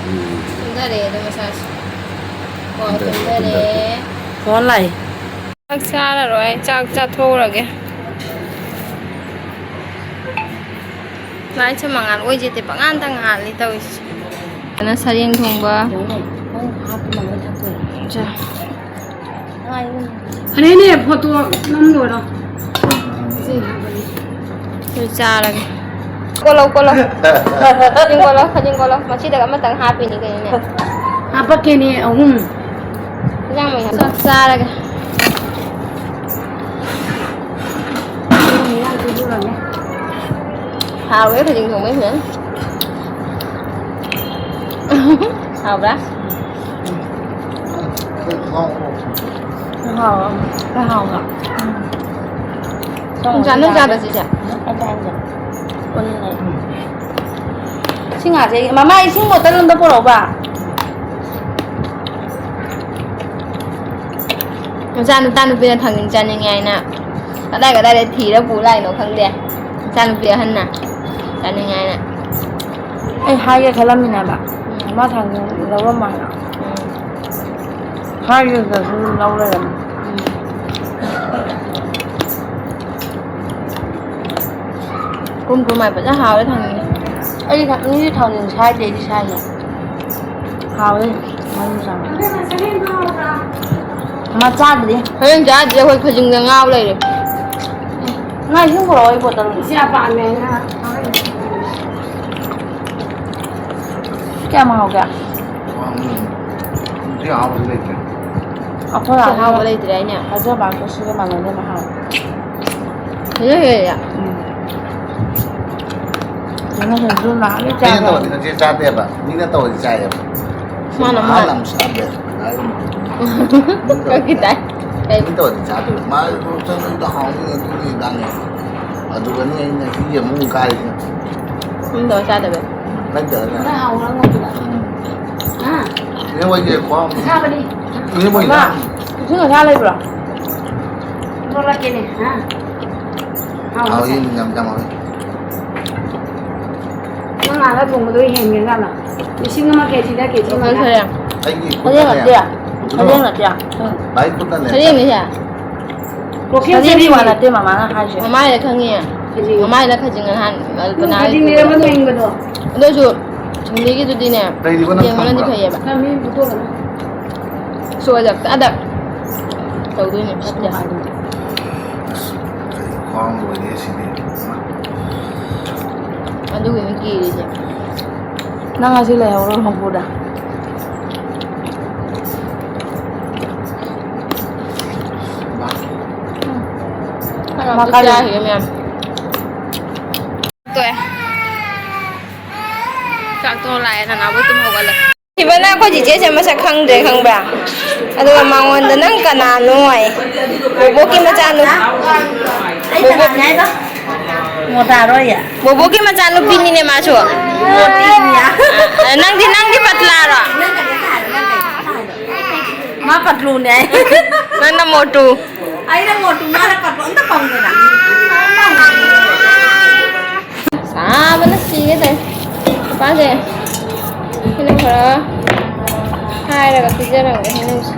ꯎꯝ꯫ ꯇꯨꯝꯊꯔꯦ ꯑꯗꯣ ꯃꯁꯥꯁꯦ꯫ ꯀꯣ, ꯇꯨꯝꯊꯔꯦ, ꯇꯨꯝꯊꯔꯦ꯫ ꯇꯨꯝꯊꯔꯦ꯫ ꯐꯣꯟ ꯂꯥꯛꯑꯦ꯫ ꯆꯥꯛ ꯆꯥꯔꯔꯣꯏ, ꯆꯥꯛ ꯆꯥꯊꯣꯛꯎꯔꯒꯦ꯫ ꯂꯥꯏꯠꯁꯦ ꯃꯉꯥꯜ ꯑꯣꯏꯖꯗꯦ, ꯄꯉꯥꯟꯗ ꯉꯥꯜꯂꯤ ꯇꯧꯔꯤꯁꯦ꯫ ꯑꯗꯨꯅ ꯁꯔꯦꯡ ꯊꯣꯡꯕ꯫ ꯌꯦꯡꯉꯨꯅꯦ, ꯅꯪ ꯍꯥꯞꯄ ꯃꯉꯥꯜ ꯊꯥꯛꯇꯣꯏꯅꯦ꯫ ꯆꯥ꯫ ꯐꯔꯦꯅꯦ, ꯐꯣꯇꯣ ꯅꯝ ꯂꯣꯏꯔꯣ꯫ ꯑꯗꯨ ꯆꯥꯔꯒꯦ꯫ ꯀꯣꯠꯂꯣ, ꯀꯣꯠꯂꯣ꯫ ꯈꯖꯤꯡ ꯀꯣꯠꯂꯣ, ꯈꯖꯤꯡ ꯀꯣꯠꯂꯣ꯫ ꯃꯁꯤꯗ ꯑꯃꯇꯪ ꯍꯥꯞꯄꯤꯅꯤ ꯀꯩꯅꯣꯅꯦ꯫ ꯍꯥꯄꯛꯀꯦꯅꯦ, ꯑꯍꯨꯝ꯫ ꯏꯟꯖꯥꯡ ꯃꯩ ꯍꯥꯞꯄꯣ꯫ ꯆꯥꯛ ꯆꯥꯔꯒꯦ꯫ ꯍꯥꯎꯋꯦ ꯈꯖꯤꯡ ꯊꯣꯡꯕ ꯐꯖꯅ꯫ ꯍꯥꯎꯕ꯭ꯔꯥ? ꯍꯥꯎ, ꯈꯔ ꯍꯥꯎꯕ꯫ ꯎꯝ꯫ ꯅꯪ ꯆꯥ-, ꯅꯪ ꯆꯥꯗ꯭ꯔꯣ ꯆꯤꯆꯦ? ꯎꯝ, ꯑꯩ ꯆꯥꯗ꯭ꯔꯦ꯫ ꯁꯤ ꯉꯥꯁꯦ, ꯃꯃꯥ, ꯏꯁꯤꯡ ꯕꯣꯇꯜ ꯑꯝꯇ ꯄꯨꯔꯛꯎꯕ꯫ ꯃꯆꯥ ꯅꯨꯄꯥ ꯅꯨꯄꯤꯅ ꯊꯥꯡꯖꯤꯡ ꯆꯥꯅꯤꯡꯉꯦ ꯍꯥꯏꯅ ꯀꯗꯥꯏ ꯀꯗꯥꯏꯗ ꯊꯤꯔ ꯄꯨ ꯂꯥꯛꯏꯅꯣ ꯈꯪꯗꯦ꯫ ꯃꯆꯥꯅꯨꯄꯤ ꯑꯍꯟꯅ ꯆꯥꯅꯤꯡꯉꯦ ꯍꯥꯏꯅ꯫ ꯑꯩ ꯍꯥꯏꯒꯦ ꯈꯜꯂꯝꯃꯤꯅꯦꯕ꯫ ꯎꯝ꯫ ꯃꯥ ꯊꯥꯡꯖꯤꯡ ꯂꯧꯔꯝꯃꯣ ꯍꯥꯏꯅ꯫ ꯎꯝ꯫ ꯍꯥꯏꯒꯤꯗ꯭ꯔꯁꯨ ꯑꯗꯨꯝ ꯂꯧ ꯂꯩꯔꯝꯃꯦ꯫ ꯎꯝ꯫ ꯀ꯭ꯔꯨꯝ ꯀ꯭ꯔꯨꯝ ꯍꯥꯏ ꯐꯖꯅ ꯍꯥꯎꯔꯦ ꯊꯥꯡꯖꯤꯡꯁꯦ꯫ ꯑꯩꯗꯤ ꯊ-, ꯃꯤꯗꯤ ꯊꯥꯡꯖꯤꯡ ꯁꯥꯏꯗꯦ, ꯑꯩꯗꯤ ꯁꯥꯏꯌꯦ꯫ ꯍꯥꯎꯋꯦ, ꯃꯔꯨ ꯆꯥꯕ꯫ ꯃꯥ ꯆꯥꯗ꯭ꯔꯤ꯫ ꯍꯣꯔꯦꯟ ꯆꯥꯗ꯭ꯔꯤ, ꯑꯩꯈꯣꯏ ꯈꯖꯤꯡꯗ ꯉꯥꯎ ꯂꯩꯔꯦ꯫ ꯉꯥ ꯏꯁꯤꯡ ꯄꯨꯔꯛꯑꯣ, ꯑꯩ ꯕꯣꯇꯜ꯫ ꯏꯆꯦ ꯄꯥꯝꯃꯦ ꯍꯥꯏꯅ꯫ ꯀꯌꯥꯝ ꯍꯥꯎꯒꯦ? ꯎꯝ꯫ ꯁꯤ ꯍꯥꯎꯕ ꯂꯩꯇ꯭ꯔꯦ꯫ ꯑꯩꯈꯣꯏ ꯁꯤ ꯍꯥꯎꯕ ꯂꯩꯇ꯭ꯔꯦ ꯍꯥꯏꯅꯦ꯫ ꯍꯥꯏꯗ꯭ꯔꯕꯥꯗꯀ ꯁꯤꯒ ꯃꯥꯟꯅꯗꯦ ꯃꯍꯥꯎ꯫ ꯍꯦꯜꯂꯦ, ꯍꯦꯜꯂꯦ꯫ ꯎꯝ꯫ ꯀꯩꯅꯣ ꯍꯦꯟꯗ꯭ꯔꯣ ꯅꯍꯥꯟꯒꯩ ꯃꯤꯅ ꯆꯥꯕ꯫ ꯇꯧꯔꯗꯤ ꯅꯆꯦ ꯆꯥꯗꯦꯕ꯫ ꯃꯤꯅ ꯇꯧꯔꯗꯤ ꯆꯥꯏꯌꯦꯕ꯫ ꯃꯥꯅ ꯃꯥ ꯃꯥꯅ ꯂꯝ ꯁꯥꯕ ꯀꯗꯥꯏꯗꯅꯣ? ꯀꯛꯈꯤ ꯇꯥꯏ꯫ ꯀꯩ? ꯃꯤ ꯇꯧꯔꯗꯤ ꯆꯥꯗꯣꯏꯕ꯫ ꯃꯥ ꯆꯠꯂꯨꯗ ꯍꯥꯎꯅꯤ ꯑꯗꯨꯅꯤ ꯏꯟꯖꯥꯡꯅꯦ꯫ ꯑꯗꯨꯒꯅꯤ ꯑꯩꯅ ꯏ ꯑꯃꯨꯛ ꯀꯥꯏꯔꯤꯁꯦ꯫ ꯃꯤ ꯇꯧꯔ ꯆꯥꯗꯕ꯫ ꯅꯠꯇ꯭ꯔꯒꯅ ꯏꯟꯖꯥꯡ ꯍꯥꯎꯅ ꯉꯧꯕꯗ꯫ ꯎꯝ꯫ ꯍꯥ? ꯏꯅꯦ ꯍꯣꯏꯒꯤ ꯈ꯭ꯋꯥꯡ-, ꯑꯁꯥꯕꯗꯤ? ꯏꯅꯦ ꯍꯣꯏ ꯃꯥ, ꯏꯟꯖꯥꯡ ꯏꯁꯤꯡ ꯑꯁꯥ ꯂꯩꯕ꯭ꯔꯣ? ꯂꯣꯜꯂꯛꯀꯦꯅꯦ꯫ ꯍꯥ? ꯍꯥꯎ, ꯍꯥꯎ, ꯉꯁꯥꯏ꯫ ꯌꯦꯡ ꯌꯥꯝ, ꯌꯥꯝ ꯍꯥꯎꯋꯤ꯫ ꯅꯪ ꯑꯥꯗ ꯊꯣꯡꯕꯗꯣ ꯍꯦꯟꯒꯦ ꯖꯥꯠꯂꯣ? ꯂꯤꯁꯤꯡ ꯑꯃ ꯀꯦꯖꯤꯗ ꯀꯦꯖꯤ ꯂꯣꯀꯦꯜ ꯃꯉꯥ꯫ ꯁꯔꯦꯡ꯫ ꯑꯩꯒꯤ ꯁꯔꯦꯡ ꯈꯨꯠꯅꯅꯦ꯫ ꯅꯠꯇꯦ꯫ ꯀꯩꯅꯣ? ꯁꯔꯦꯡ ꯅꯠꯇꯦ꯫ ꯎꯝ꯫ ꯚꯥꯏ ꯈꯨꯠꯅꯅꯦ꯫ ꯁꯔꯦꯡꯅꯤ ꯁꯦ꯫ ꯂꯣꯀꯦꯜ ꯁꯔꯦꯡꯒꯤ ꯋꯥ ꯁꯔꯦꯡꯅꯤ꯫ ꯅꯠꯇꯦ ꯃꯃꯥꯅ ꯍꯥꯏꯁꯦ꯫ ꯃꯃꯥꯏꯗ ꯈꯪꯉꯤ꯫ ꯈꯖꯤꯡ꯫ ꯃꯃꯥꯏꯗ ꯈꯖꯤꯡ ꯅꯍꯥꯟ ꯎꯝ, ꯀꯅꯥ ꯈꯖꯤꯡ ꯂꯩꯔꯝꯕꯗꯣ ꯍꯤꯡꯕꯗꯣ꯫ ꯑꯗꯨ ꯑꯣꯏꯁꯨ ꯁꯤꯡꯂꯤꯒꯤꯗꯨꯗꯤꯅꯦ, ꯂꯩꯔꯤꯕ ꯅꯪ ꯌꯦꯡꯕꯅꯗꯤ ꯈꯪꯕ꯭ꯔꯥ? ꯐꯩꯌꯦꯕ꯫ ꯅꯪ ꯃꯤ ꯐꯨꯠꯇꯣꯛꯑꯒ꯫ ꯁꯣꯏꯗ ꯇꯥꯗ ꯇꯧꯗꯣꯏꯅꯦ꯫ ꯐꯠꯇꯦ꯫ ꯑꯁ, ꯀꯩꯅꯣ ꯈ꯭ꯋꯥꯡ ꯂꯣꯏꯔꯦ ꯁꯤꯗꯤ꯫ ꯑꯗꯨꯒꯤꯅꯤ ꯀꯤꯔꯤꯁꯦ꯫ ꯅꯪ ꯉꯁꯤ ꯂꯩꯍꯧꯔꯣ ꯍꯣꯡꯀꯨꯗ꯫ ꯃꯥ ꯀꯔꯤ? ꯆꯥꯈꯤꯒꯦ ꯃꯌꯥꯝ꯫ ꯇꯣꯛꯑꯦ꯫ ꯆꯥꯛ ꯊꯣꯡ ꯂꯥꯛꯑꯦ, ꯅꯅꯥꯎꯕ ꯇꯨꯝ ꯍꯧꯒꯠꯂꯦ꯫ ꯁꯤꯕꯅ ꯑꯩꯈꯣꯏ ꯆꯤꯆꯦꯁꯦ ꯃꯁꯛ ꯈꯪꯗ꯭ꯔꯦ, ꯈꯪꯕ꯭ꯔꯥ? ꯑꯗꯨꯒ ꯃꯉꯣꯟꯗ "ꯅꯪ ꯀꯅꯥꯅꯣ?" ꯍꯥꯏ꯫ ꯕꯣꯕꯣꯛꯀꯤ ꯃꯆꯥꯅꯨ-, ꯕꯣꯕꯣꯛ-, ꯃꯣꯇꯥꯔꯣ ꯑꯩ? ꯕꯣꯕꯣꯛꯀꯤ ꯃꯆꯥꯅꯨꯄꯤꯅꯤꯅꯦ ꯃꯥꯁꯨ꯫ ꯃꯣꯇꯤꯅꯤ꯫ ꯑ, ꯅꯪꯗꯤ, ꯅꯪꯗꯤ ꯄꯇꯂꯥꯔꯣ? ꯃꯥ ꯄꯇꯂꯨꯅꯦ꯫ ꯅꯪꯅ ꯃꯣꯇꯨ꯫ ꯑꯩꯅ ꯃꯣꯇꯨ, ꯃꯥꯅ ꯄꯇꯂꯨ꯫ ꯑꯝꯇ ꯄꯪꯉꯦꯅ꯫ ꯁꯥꯕꯅ ꯁꯤꯒꯦ ꯇꯧꯏ꯫ ꯃꯄꯥꯁꯦ, ꯍꯩꯅꯧ ꯈꯔ ꯈꯥꯏꯔꯒ ꯄꯤꯖꯔꯝꯒꯦ, ꯍꯩꯅꯧꯁꯦ꯫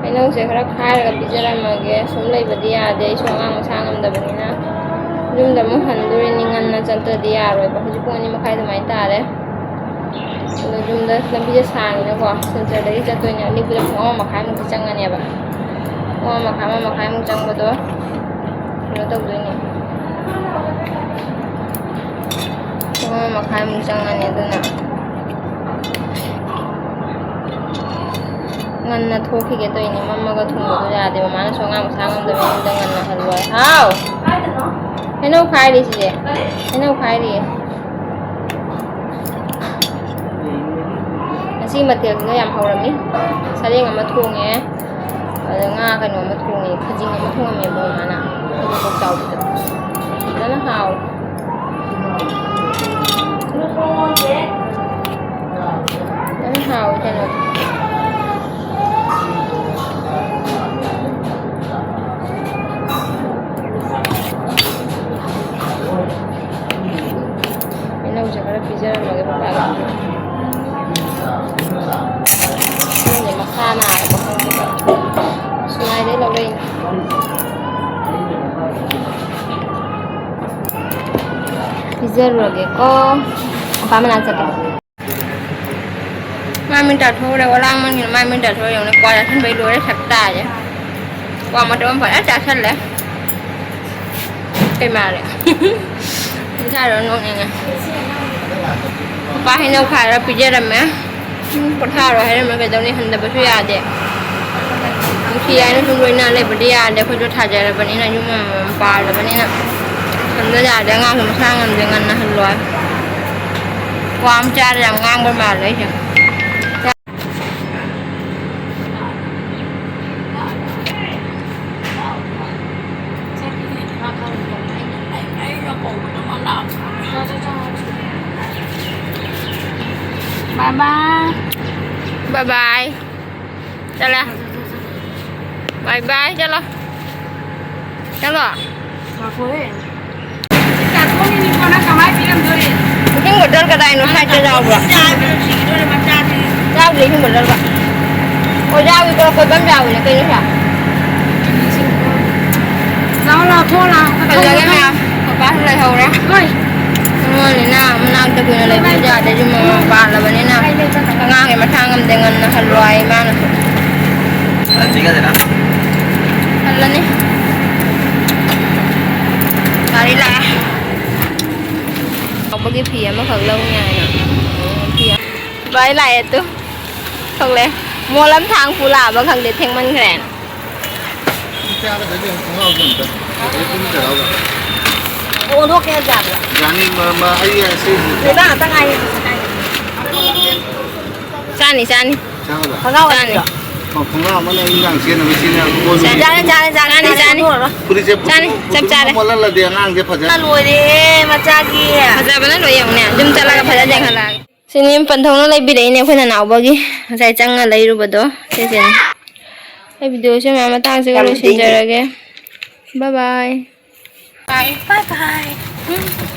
ꯍꯩꯅꯧꯁꯦ ꯈꯔ ꯈꯥꯏꯔꯒ ꯄꯤꯖꯔꯝꯃꯒꯦ꯫ ꯁꯨꯝ ꯂꯩꯕꯗꯤ ꯌꯥꯗꯦ, ꯑꯩꯁꯨ ꯑꯉꯥꯡ ꯃꯁꯥ ꯉꯝꯗꯕꯅꯤꯅ꯫ ꯌꯨꯝꯗ ꯑꯃꯨꯛ ꯍꯟꯗꯣꯔꯤꯅꯤ, ꯉꯟꯅ ꯆꯠꯇ꯭ꯔꯗꯤ ꯌꯥꯔꯣꯏꯕ꯫ ꯍꯧꯖꯤꯛ ꯄꯨꯡ ꯑꯅꯤ ꯃꯈꯥꯏ ꯑꯗꯨꯃꯥꯏꯅ ꯇꯥꯔꯦ꯫ ꯑꯗꯣ ꯌꯨꯝꯗ ꯂꯝꯕꯤꯁꯦ ꯁꯥꯡꯉꯤꯅꯀꯣ, ꯁꯤꯜꯆꯔꯗꯒꯤ ꯆꯠꯇꯣꯏꯅꯦ꯫ ꯑꯅꯤꯄꯨꯔꯗ ꯄꯨꯡ ꯑꯃ ꯃꯈꯥꯏꯃꯨꯛꯇꯤ ꯆꯪꯉꯅꯦꯕ꯫ ꯄꯨꯡ ꯑꯃ ꯃꯈꯥꯏ, ꯑꯃ ꯃꯈꯥꯏꯃꯨꯛ ꯆꯪꯕꯗꯣ ꯀꯩꯅꯣ ꯇꯧꯗꯣꯏꯅꯦ꯫ ꯄꯨꯡ ꯑꯃ ꯃꯈꯥꯏꯃꯨꯛ ꯆꯪꯉꯅꯤ꯫ ꯑꯗꯨꯅ ꯉꯟꯅ ꯊꯣꯛꯈꯤꯒꯦ ꯇꯧꯔꯤꯅꯦ, ꯃꯝꯃꯒ ꯊꯣꯡꯕꯗꯣ ꯌꯥꯗꯦꯕ, ꯃꯥꯅꯁꯨ ꯑꯉꯥꯡ ꯃꯁꯥ ꯉꯝꯗꯕ ꯌꯨꯝꯗ ꯉꯟꯅ ꯍꯜꯂꯣꯏ꯫ ꯍꯥꯎ! ꯍꯩꯅꯧ ꯈꯥꯏꯔꯤ ꯁꯤꯁꯦ, ꯍꯩꯅꯧ ꯈꯥꯏꯔꯤꯌꯦ꯫ ꯉꯁꯤ ꯃꯊꯦꯜꯁꯤꯅ ꯌꯥꯝ ꯍꯧꯔꯝꯃꯤ꯫ ꯁꯔꯦꯡ ꯑꯃ ꯊꯣꯡꯉꯦ, ꯑꯗ ꯉꯥ ꯀꯩꯅꯣ ꯑꯃ ꯊꯣꯡꯉꯦ, ꯈꯖꯤꯡ ꯑꯃ ꯊꯣꯡꯉꯝꯃꯦꯕ ꯃꯃꯥꯅ꯫ ꯈꯖꯤꯡ ꯀꯣꯛ ꯆꯥꯎꯕꯤꯗꯣ꯫ ꯐꯖꯅ ꯍꯥꯎꯋꯦ꯫ ꯐꯖꯅ ꯍꯥꯎꯋꯦ ꯀꯩꯅꯣ꯫ ꯍꯩꯅꯧꯁꯦ ꯈꯔ ꯄꯤꯖꯔꯝꯃꯒꯦ ꯄꯄꯥꯒꯤ꯫ ꯈꯪꯗꯦ, ꯃꯈꯥ ꯅꯥꯔꯕ ꯈꯪꯗꯦ꯫ ꯁꯨꯃꯥꯏꯗꯩ ꯂꯧꯔꯛꯏꯅꯦ꯫ ꯄꯤꯖꯔꯨꯔꯒꯦꯀꯣ꯫ ꯃꯄꯥ ꯃꯅꯥꯛ ꯆꯠꯀꯦ꯫ ꯃꯥꯏ ꯃꯤꯠ ꯇꯥꯊꯣꯛꯎꯔꯦ, ꯑꯣꯂꯥꯡ ꯃꯅꯤꯅ ꯃꯥꯏ ꯃꯤꯠ ꯇꯥꯊꯣꯛꯎꯔꯦ, ꯌꯦꯡꯉꯨꯅꯦ, ꯀ꯭ꯋꯥ ꯆꯥꯁꯤꯟꯕꯩ ꯂꯣꯏꯔꯦ, ꯁꯛ ꯇꯥꯁꯦ꯫ ꯀ꯭ꯋꯥ ꯃꯇꯨꯝ ꯑꯃ ꯐꯖꯅ ꯆꯥꯁꯜꯂꯦ꯫ ꯀꯩ ꯃꯥꯜꯂꯦ? ꯏꯁꯥꯗꯣ ꯅꯣꯛꯅꯤꯡꯉꯦ꯫ ꯅꯨꯄꯥ ꯍꯩꯅꯧ ꯈꯥꯏꯔ ꯄꯤꯖꯔꯝꯃꯦ꯫ ꯎꯝ, ꯄꯣꯊꯥꯔꯣ ꯍꯥꯏꯔꯝꯃꯦ, ꯀꯩꯗꯧꯅꯤ? ꯍꯟꯗꯕꯁꯨ ꯌꯥꯗꯦ꯫ ꯅꯨꯡꯁꯤ ꯍꯥꯏꯅ ꯁꯨꯝ ꯂꯣꯏꯅ ꯂꯩꯕꯗꯤ ꯌꯥꯗꯦ꯫ ꯑꯩꯈꯣꯏꯁꯨ ꯊꯥꯖꯔꯕꯅꯤꯅ ꯌꯨꯝ ꯑꯃꯃꯝ ꯄꯥꯜꯂꯕꯅꯤꯅ ꯍꯟꯕ ꯌꯥꯗꯦ꯫ ꯑꯉꯥꯡꯁꯨ ꯃꯁꯥ ꯉꯝꯗꯦ, ꯉꯟꯅ ꯍꯜꯂꯣ ꯍꯥꯏ꯫ ꯀ꯭ꯋꯥ ꯑꯃ ꯆꯥꯔ ꯌꯥꯝ ꯉꯥꯡꯕ ꯃꯥꯜꯂꯦ ꯑꯩꯁꯦ꯫ ꯕꯥꯏ ꯕꯥꯏ꯫ ꯕꯥꯏ ꯕꯥꯏ꯫ ꯆꯠꯂꯦ꯫ ꯕꯥꯏ ꯕꯥꯏ꯫ ꯆꯠꯂꯣ꯫ ꯆꯠꯂꯣ꯫ ꯉꯥꯏꯈꯣꯍꯦ꯫ ꯏꯁꯤꯡ ꯕꯣꯇꯜ ꯀꯗꯥꯏꯅꯣ? ꯁꯥꯏꯠꯇ ꯌꯥꯎꯕ꯭ꯔꯣ? ꯌꯥꯎꯗꯦ ꯏꯁꯤꯡ ꯕꯣꯇꯜꯒ꯫ ꯑꯣ, ꯌꯥꯎꯏꯀꯣ, ꯀꯣꯏꯕꯝ ꯌꯥꯎꯏꯅꯦ ꯀꯩꯅꯣ ꯁꯦ꯫ ꯂꯥꯛꯑꯣ, ꯂꯥꯛꯑꯣ, ꯊꯣꯛꯑꯣ, ꯂꯥꯛꯑꯣ꯫ ꯐꯖꯔꯦ ꯃꯌꯥꯝ꯫ ꯄꯄꯥꯁꯨ ꯂꯩꯍꯧꯔꯦ꯫ ꯍꯣꯏ꯫ ꯑꯉꯥꯡꯅꯤꯅ ꯃꯅꯥꯛꯇ ꯀꯨꯏꯅ ꯂꯩꯕꯁꯨ ꯌꯥꯗꯦ, ꯌꯨꯝ ꯑꯃ ꯄꯥꯜꯂꯕꯅꯤꯅ꯫ ꯑꯉꯥꯡꯒꯤ ꯃꯁꯥ ꯉꯝꯗꯦ, ꯉꯟꯅ ꯍꯜꯂꯣ ꯍꯥꯏ ꯏꯃꯥꯅꯁꯨ꯫ ꯍꯜꯂꯅꯤ꯫ ꯒꯥꯔꯤ ꯂꯥꯛꯑꯦ꯫ ꯆꯥꯎꯕꯒꯤ ꯐꯤ ꯑꯃꯈꯛ ꯂꯧꯅꯤ ꯍꯥꯏꯅ꯫ ꯐꯤ ꯑꯃ꯫ ꯚꯥꯏ ꯂꯥꯛꯑꯦ ꯇꯨ꯫ ꯊꯣꯛꯂꯛꯑꯦ꯫ ꯃꯣꯜ ꯑꯃ ꯊꯥꯡ ꯄꯨ ꯂꯥꯛꯑꯕ ꯈꯪꯗꯦ, ꯊꯦꯡꯃꯟꯈ꯭ꯔꯦꯅ꯫ ꯑꯣꯟꯊꯣꯛꯀꯦ ꯍꯥꯏꯕ ꯌꯥꯕ꯭ꯔꯥ? ꯌꯥꯅꯤ, ꯃ-, ꯃ-, ꯑꯩ ꯑꯁꯤ ꯂꯩꯕꯥꯛ ꯉꯥꯛꯇ ꯉꯥꯏꯔꯦ꯫ ꯆꯥꯅꯤ, ꯆꯥꯅꯤ꯫ ꯆꯥꯒꯗ꯭ꯔꯥ? ꯈꯣꯡꯒ꯭ꯔꯥꯎ ꯆꯥꯅꯤ꯫ ꯑꯅꯤꯗꯣ꯫ ꯑꯣ, ꯈꯣꯡꯒ꯭ꯔꯥꯎ ꯑꯃꯅ ꯑꯩ ꯏꯟꯖꯥꯡ ꯁꯦꯝꯅꯕ ꯁꯤꯅ ꯀꯣꯟ ꯆꯥꯅꯤ, ꯆꯥꯅꯤ, ꯆꯥꯅꯤ, ꯆꯥꯅꯤ, ꯆꯥꯅꯤ꯫ ꯐꯨꯔꯤꯠꯁꯦ ꯆꯥꯅꯤ, ꯆꯞ ꯆꯥꯔꯦ꯫ ꯃꯣꯠꯍꯜꯂꯗꯤ ꯑꯉꯥꯡꯁꯦ ꯐꯖꯅ ꯂꯣꯏꯔꯦꯍꯦ, ꯃꯆꯥꯒꯤ꯫ ꯐꯖꯕꯅ ꯂꯣꯏ ꯌꯦꯡꯉꯨꯅꯦ꯫ ꯌꯨꯝ ꯆꯠꯂꯒ ꯐꯖꯅ ꯌꯦꯡꯍꯜꯂꯛꯑꯒꯦ꯫ ꯁꯤꯅꯤ ꯄꯟꯊꯧꯅ ꯂꯩꯕꯤꯔꯛꯏꯅꯦ ꯑꯩꯈꯣꯏ ꯅꯅꯥꯎꯕꯒꯤ꯫ ꯉꯁꯥꯏ ꯆꯪꯉ ꯂꯩꯔꯨꯕꯗꯣ꯫ ꯁꯤꯁꯤꯅꯤ꯫ ꯑꯩ ꯚꯤꯗꯤꯑꯣꯁꯦ ꯃꯌꯥꯝ ꯃꯇꯥꯡꯁꯤꯒ ꯌꯥꯝ ꯂꯣꯏꯁꯤꯟꯖꯔꯒꯦ꯫ ꯕꯥꯏ ꯕꯥꯏ꯫ ꯕꯥꯏ ꯕꯥꯏ꯫